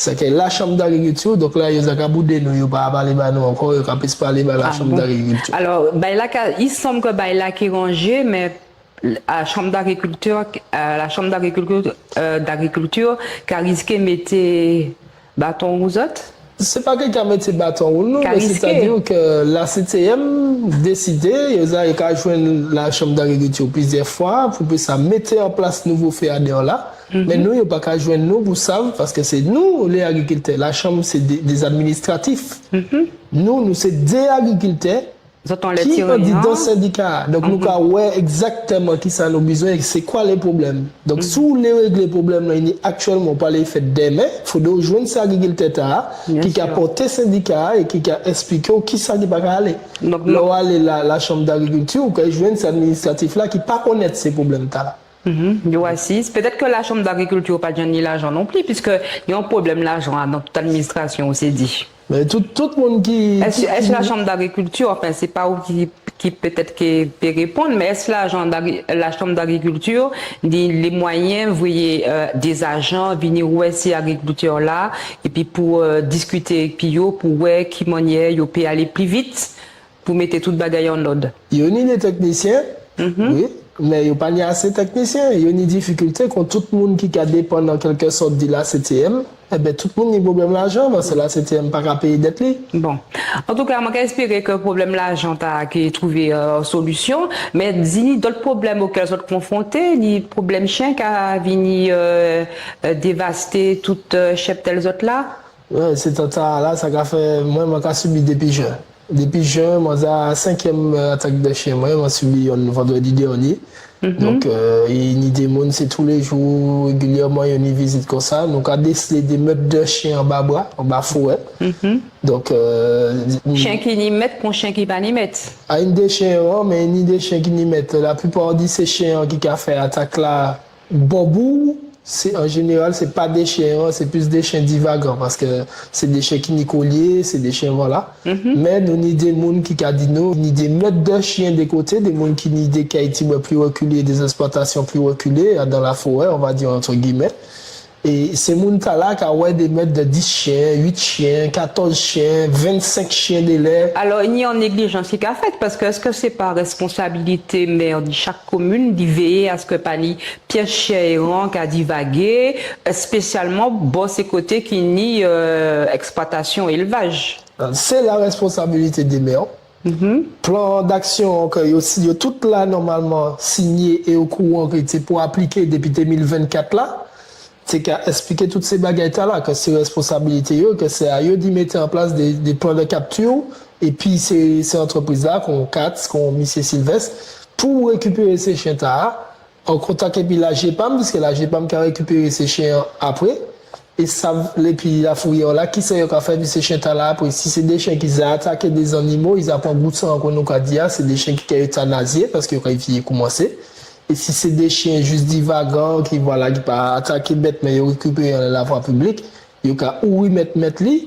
sé ke la Chambre d'Agriculture, donk la, yo ja ka boudé nou, yo pa palé ba nou ankò, yo ka plis palé ba la Chambre d'Agriculture. Alò, bagay-la ka, i sanm ke bagay-la ki ranjé, mé la Chambre d'Agriculture, euh, la Chambre d'Agriculture, euh, d'Agriculture ka riské mété baton wouj zot ? Sé pa ki ka mété baton wouj nou, mé sétadi ke la C T M désidé, yo ja, yo ka jwenn la Chambre d'Agriculture plizyè fwa pou pé sa mété an plas nouvo FEADER la. Mé nou, yo pa ka jwenn nou pou sa, paske sé nou, lé agrikiltè. La Chambre, sé dé, dé administratif. Nou, nou sé dé agrikiltè ki andidan sendika-a. Donk, nou ka wè ekzaktèman kisa nou bizwen é sé kwa lé pwoblem. Donk, si ou lé réglé pwoblem-la i ni aktièlman, ou pa lé fè dèmen, fodré ou jwenn sé agrikiltè-tala ki ka pòté sendika-a é ki ka espliké'w kisa ki pa ka alé. Lè ou alé la, la Chambre d'Agriculture, ou ka jwenn sé administratif-la ki pa konnet sé pwoblem-tala. Yo asiz. Pétet ke la Chambre d'Agriculture pa jen ni lajan non pli, piske ni an pwoblem lajan adan tout administrasyon, ou sé di. Mé tout, tout moun ki, es, es la Chambre d'Agriculture, anfen, sé pa ou ki, ki pétet ki pé réponn, mé es la Chambre d'Agri-, la Chambre d'Agriculture ni lé mwayen voyé, euh, dé ajan vini wè sé agrikiltè-a, épi pou, euh, diskité épi yo, pou wè ki manniè yo pé alé pli vit, pou mété tout bagay an lod. Yo ni dé teknisyen, wi, mé yo pa ni asé teknisyen. Yo ni difikilté, kon tout moun ki ka dépann an kelkesot di la C T M, ében, tout moun ni pwoblem lajan, paske la C T M pa ka péyé det li. Bon. Antouka, mwen ka espéré ke pwoblem lajan-tala ki trouvé, euh, solisyon, mé di ni dot pwoblem okel zot konfwonté, ni pwoblem chien ka vini, euh, euh, dévasté tout, euh, cheptel zot la. Wè, sé tan-tala, sa ka fè, mwen, mwen ka sibi dépi jen. Dépi jen, mwen ja senkièm, euh, atak de chien mwen, mwen sibi yonn vandrèdi dènié. Donk, euh, é ni dé moun, sé tou lé jou, régilièman, yo ni vizit kon sa. Nou ka désélé dé meute de chien anba bra, anba forè. Donk, euh, chien ki ni met kon chien ki pa ni met. A, ni dé chien éran, mé ni dé chien ki ni met. Laplipa di sé chien-an ki ka fè atak-la, bò bou'w, sé, an jénéral, sé pa dé chien éran, sé plis dé chien divagan, paske sé dé chien ki ni kolié, sé dé chien, vwala. Mé nou ni dé moun ki ka di nou, ni dé meute de chien dé koté, dé moun ki ni dé kay tibwen pli rékilé, dé eksplwatasyon pli rékilé, dan la forè, on va dire, entre guillemets. É sé moun-tala ka wè dé meute de dis chien, uit chien, katòz chien, vennsenk chien délè. Alò, ni an néglijans ki ka fet, paske es sé pa responsabilité mè di chak komin di véyé a se ke pa ni pies chien éran ka divagé, espésialman bò sé koté ki ni, euh, eksplwatasyon élvaj. Sé la responsabilité dé mè. Plan d'aksyon ke yo, yo tout la nòmalman sinyé é okouran ke té pou apliké dépi dé mil vennkat la, té ka espliké tout sé bagay-tala, ke sé responsabilité yo, ke sé a yo di mété an plas dé, dé plan de kaptir, épi sé, sé antrepriz-la, kon Katz, kon misié Sylvestre, pou rékipéré sé chien-tala, an kontak épi la GPAM, piske la GPAM ka rékipéré sé chien-an apré, é sa, épi la fourrière-la, kisa yo ka fè épi sé chien-tala apré. Si sé dé chien ki ja ataké dé zannimo, i ja pran gou san, kon nou ka di a, sé dé chien ki ka étanazié, paske yo ka viré koumansé. É si sé dé chien jis divagan, ki, vwala, ki pa ataké bet, mé yo rékipéré anlè lavwa piblik, yo ka ou rimet met li,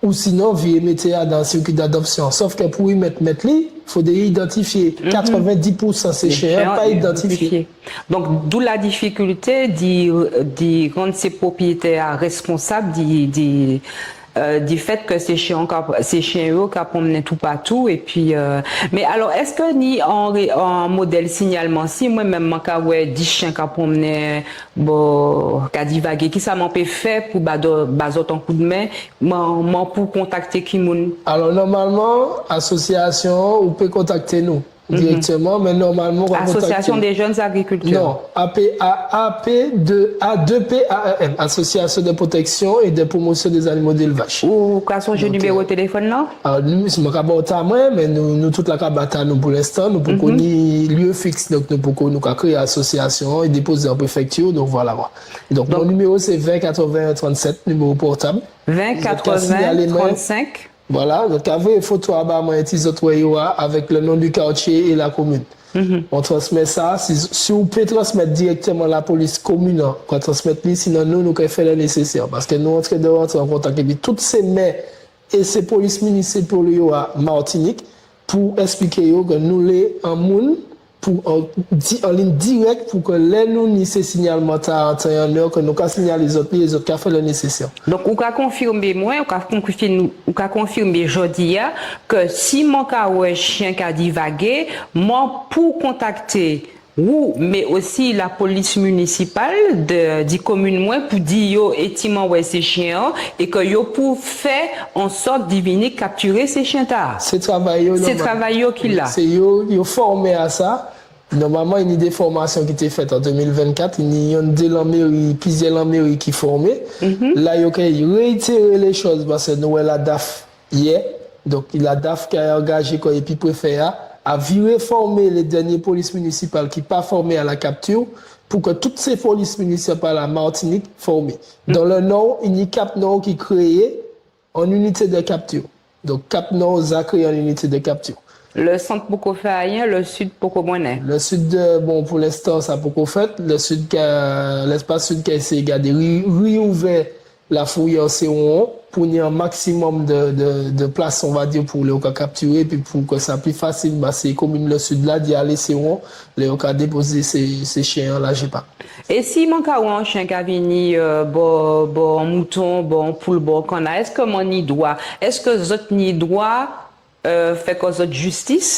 ou sinon viré mété adan sirkui d'adopsyon. Sof ke pou rimet met li, fodré idantifié. Katrèvendis pousan sé chien-an pa idantifié. Donk, d'où la difikilté di, di rann sé pwopriyétè-a responsab di, di, euh, di fet ke sé chien ka, sé chien-yo ka pwonmnen toupatou, épi, euh, mé alò, es ni an ré-, an model signalman, si mwen menm, mwen ka wè dis chien ka pwonmnen, bon, ka divagé, kisa mwen pé fè pou ba do-, ba zot an koudmen, mwen, mwen pou kontakté ki moun ? Alò, nòmalman, asosiasyon-an, ou pé kontakté nou. direkteman, mé nòmalman, ou ka kontakté... Association des jeunes agriculteurs. Non, A P A, A P deux, A deux P A R M, Association de protection et de promotion des animaux d'élevage. Ou ka sonjé niméwo téléfòn-lan ? Alò, nou, si mwen ka ba'w ta mwen, mé nou, nou tout la ka ba ta nou pou lenstan, nou poko ni lieu fixe, donk nou poko, nou ka kréyé asosiasion-an é dépozé an préfekti, donk vwala, vwala. Donk, mon niméwo sé ven katrèven trannsenk, niméwo pòtab. Ven katrèven trannsenk. Vwala, zot ka voyé foto-a ba mwen, éti zot wè yo a, avek le nom du quartier et la commune. On transmet sa, si, si ou pé transmet direkteman lapolis komin-an, ou ka transmet li, sinon nou, nou ka fè le nésésè. Paske nou antré, nou antré an kontak épi tout sé mè é sé polis minisipal yo a Matinik pou espliké yo ke nou lé an moun pou, an, di, an lign direk pou ke lè nou ni sé signalman-tala an tan é an è, ke nou ka signalé zot li é zot ka fè le nésésè. Donk, ou ka konfirmé mwen, ou ka konfirmé, ou ka konfirmé jòdi-a ke si mwen ka wè chien ka divagé, mwen pou kontakté ou, mé osi lapolis minisipal de, di komin mwen pou di yo éti mwen wè sé chien-an é ke yo pou fè an sòt di vini kaptiré sé chien-tala. Sé travay yo, sé nòmal. Travay yo ki la. Sé yo, yo fòmé a sa. Nòmalman, i ni dé fòmasion ki té fet an dé mil vennkat, i ni yonn dé lanméri, pliziè lanméri ki fòmé. La, yo kay réitéré lé choz, paske nou wè la DAF yè. Donk, la DAF ka angajé kò'y épi préfé-a, a viré fòmé lé dènié polis minisipal ki pa fòmé a la kaptir, pou ke tout sé polis minisipal a Matinik fòmé. Dans le Nord, i ni Cap Nord ki kréyé an inité de kaptir. Donk, Cap Nord ja kréyé an inité de kaptir. Le sant poko fè ayen, le sid poko mennen. Le sid, euh, bon, pou lenstan, sa poko fet. Le sid ka, lespas sid ka éséyé gadé ri-, riouvè la fourrière Séron pou ni an maksimòm de, de, de plas, on va dire, pou lè yo ka kaptiré, épi pou ke sa pli fasil, ba, sé komin le sid la, di alé Séron, lè yo ka dépozé sé, sé chien-an la, JEPA. É si mwen ka wè an chien ka vini, euh, bò, bò an mouton, bò an poul, bò an kanna, eske mwen ni dwa, eske zot ni dwa, euh, fè kò zot jistis ?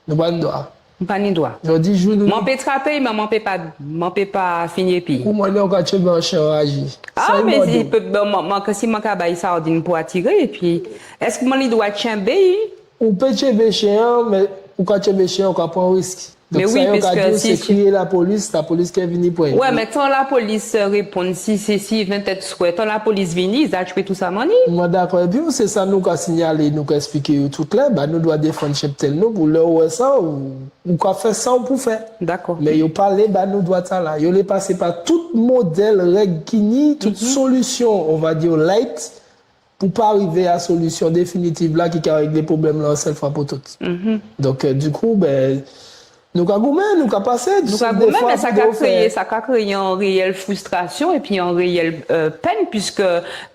Nou pa ni dwa. Nou pa ni dwa. Jòdi jou nou... Mwen pé trapé'y, mé mwen pé pa, mwen pé pa fini épi'y. Ou mwen, ou ka tjenbé an chien anrajé. Ah, mé si, pé, bon, mwen, mwen, si mwen ka ba'y sardin pou atiré, épi, eske mwen ni dwa tjenbé'y ? Ou pé tjenbé chien-an, mé ou ka tjenbé chien-an, ou ka pran risk. Donk, sa yo ka di'w, sé kriyé lapolis, lapolis ka vini pran'y. Wè, mé tan lapolis, euh, réponn, si sé, si ven tè swè, tan lapolis vini, i ja tjwé tout sa mwen ni. Mwen dakò. Épi, sé sa nou ka signalé, nou ka espliké yo tout klè, ba nou dwa défann cheptel nou, pou lè ou wè sa, ou, ou ka fè sa ou pou fè. Dakò. Mé yo pa lé ba nou dwa-tala. Yo lé pasé pa tout model, reg ki ni, tout solision, on va dire, light, pou pa rivé a solision définitiv la ki ka réglé pwoblem-lan an sel fwa pou tout. Donk, euh, du coup, ben, nou ka goumen, nou ka pasé. Nou ka goumen, mé sa ka kréyé, sa ka kréyé an réyel fristrasion épi an réyel, euh, penn, piske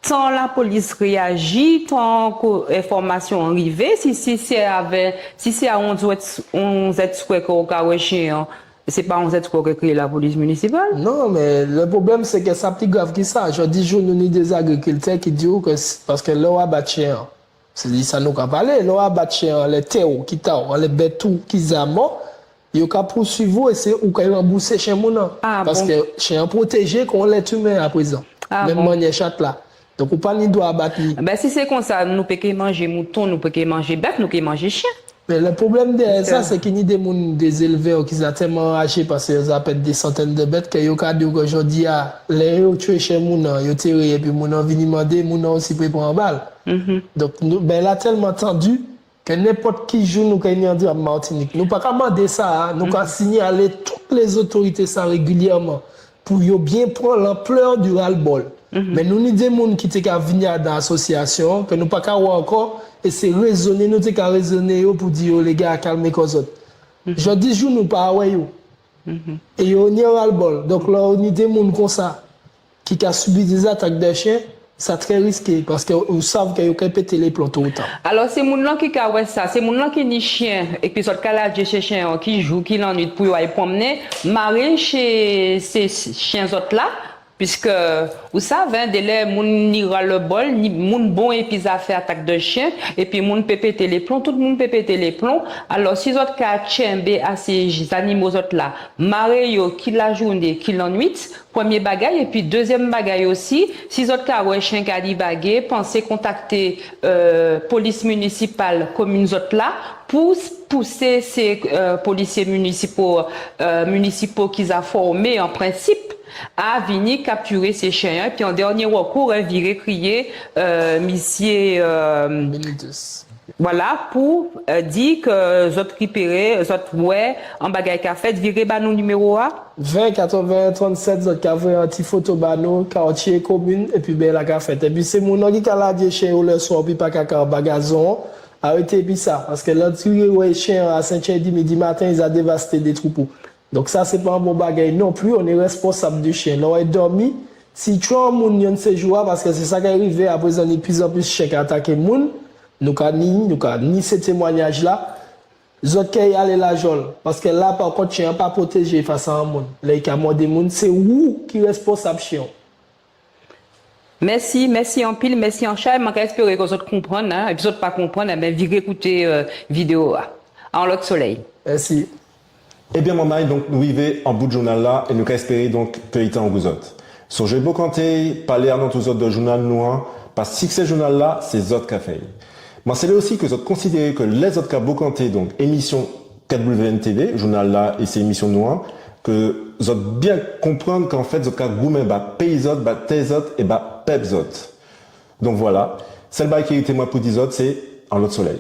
tan lapolis réaji, tan ke enfòmasion-an rivé, si, si sé avè, si sé a onzè, onzè swè ke ou ka wè chien-an, sé pa onzè swè ke kriyé lapolis minisipal ? Non, mé le pwoblem, sé ke sa pli grav ki sa. Jòdi jou, nou ni dé agrikiltè ki di'w ke s-, paske lè ou abat chien-an, sé di sa nou ka palé, lè ou abat chien-an anlè tè'w, ki ta'w, anlè bet ou, ki ja mò, yo ka pousuiv ou é sé ou ka ranbousé chien moun-lan. Ah bon ? Paske chien-an pwotéjé kon let imen aprézan. Ah bon ? Menm manniè chat-la. Donk, ou pa ni dwa abat li. Ben, si sé konsa, nou pé ké manjé mouton, nou pé ké manjé bet, nou ké manjé chien. Mé le pwoblem dèyè sa, sé ke ni dé moun, dé zélvè ki ja telman anrajé paske yo ja ped dé santèn de bet, ke yo ka di'w ke jòdi-a, lè yo tjwé chien moun-lan, yo téré, épi moun-lan vini mandé, moun-lan osi pé pran bal. Donk, nou, ben, la telman tandi, ke nenpot ki jou nou ka ni an dram Matinik. Nou pa ka mandé sa, nou ka signalé tout lé zotorité sa régilièman pou yo bien pran lanplè di ras-le-bol. Mé nou ni dé moun ki té ka vini adan asosiasion-an, ke nou pa ka wè ankò, é sé rézoné nou té ka rézoné yo pou di yo, lé gars, kalmé kò zot. Jòdi jou nou pa wè yo. É yo ni ras-le-bol. Donk, lè ou ni dé moun konsa, ki ka sibi dé zatak de chien, sa trè riské, paske ou sav ke yo ka pété lé plon to ou ta. Alò, sé moun-lan ki ka wè sa, sé moun-lan ki ni chien, épi zot ka ladjé sé chien-an, ki jou, ki lannuit pou yo ay pwonmné, maré sé, sé chien zot la, piske ou sav, en, délè moun ni ras-le-bol, ni moun bon épi zafè atak de chien, épi moun pé pété lé plon, tout moun pé pété lé plon. Alò, si zot ka tjenbé a sé zanimo zot la, maré yo, ki lajouné, ki lannuit, prèmié bagay, épi dézièm bagay osi, si zot ka wè chien ka divagé, pansé kontakté, euh, polis minisipal komin zot la pou pousé sé, euh, policiers municipaux, euh, municipaux ki ja fòmé an prensip a vini kaptiré sé chien-an, épi an dènié rèkou, hen, viré kriyé, euh, misié, euh, Benitez. Voilà, pou, euh, di ke zot ripéré, zot wè an bagay ka fet, viré ba nou niméro-a. Ven katrèven trannset, zot ka voyé an ti foto ba nou, katié, komin, épi bagay-la ka fet. Épi sé moun-lan ki ka ladjé chien yo lèswa, épi pa kaka anba gazon, arété épi sa. Paske lè ou wè chien-an a senk è édmi di maten, i ja dévasté dé twoupo. Donk sa, sé pa an bon bagay non pli, on est responsable du chien. Lè ou wè i dòmi, si i tjwé an moun yonn sé jou-a, paske sé sa ki ka rivé, aprézan ni plizanpli chien ka ataké moun, nou ka ni, nou ka ni sé témwanyaj-la, zot kay alé lajol, paske la, pa kont, chien-an pa pwotéjé fas a an moun. Lè i ka mòdé moun, sé ou ki responsab chien-an. Mèsi, mèsi anpil, mèsi anchay. Mwen ka espéré ke zot konprann, hen, épi zot pa konprann, ében, viré kouté, euh, vidéo-a. A an lot soley. Mèsi. Ében, manmay, donk, nou rivé an bout jounal-la, é nou ka espéré, donk, ke i té an gou zot. Sonjé bokanté, palé alantou zot di jounal nou an, pas siksé jounal-la, sé zot ka fè'y. Mwen ka espéré osi ke zot konsidéré ke lè zot ka bokanté, donk, émision K W N T V, jounal-la é sé émision nou an, ke zot bien konprann ke an fet zot ka goumen ba péyi zot, ba tè zot é ba pep zot. Donk voilà, sel bagay ki rété mwen pou di zot, sé an lot soley.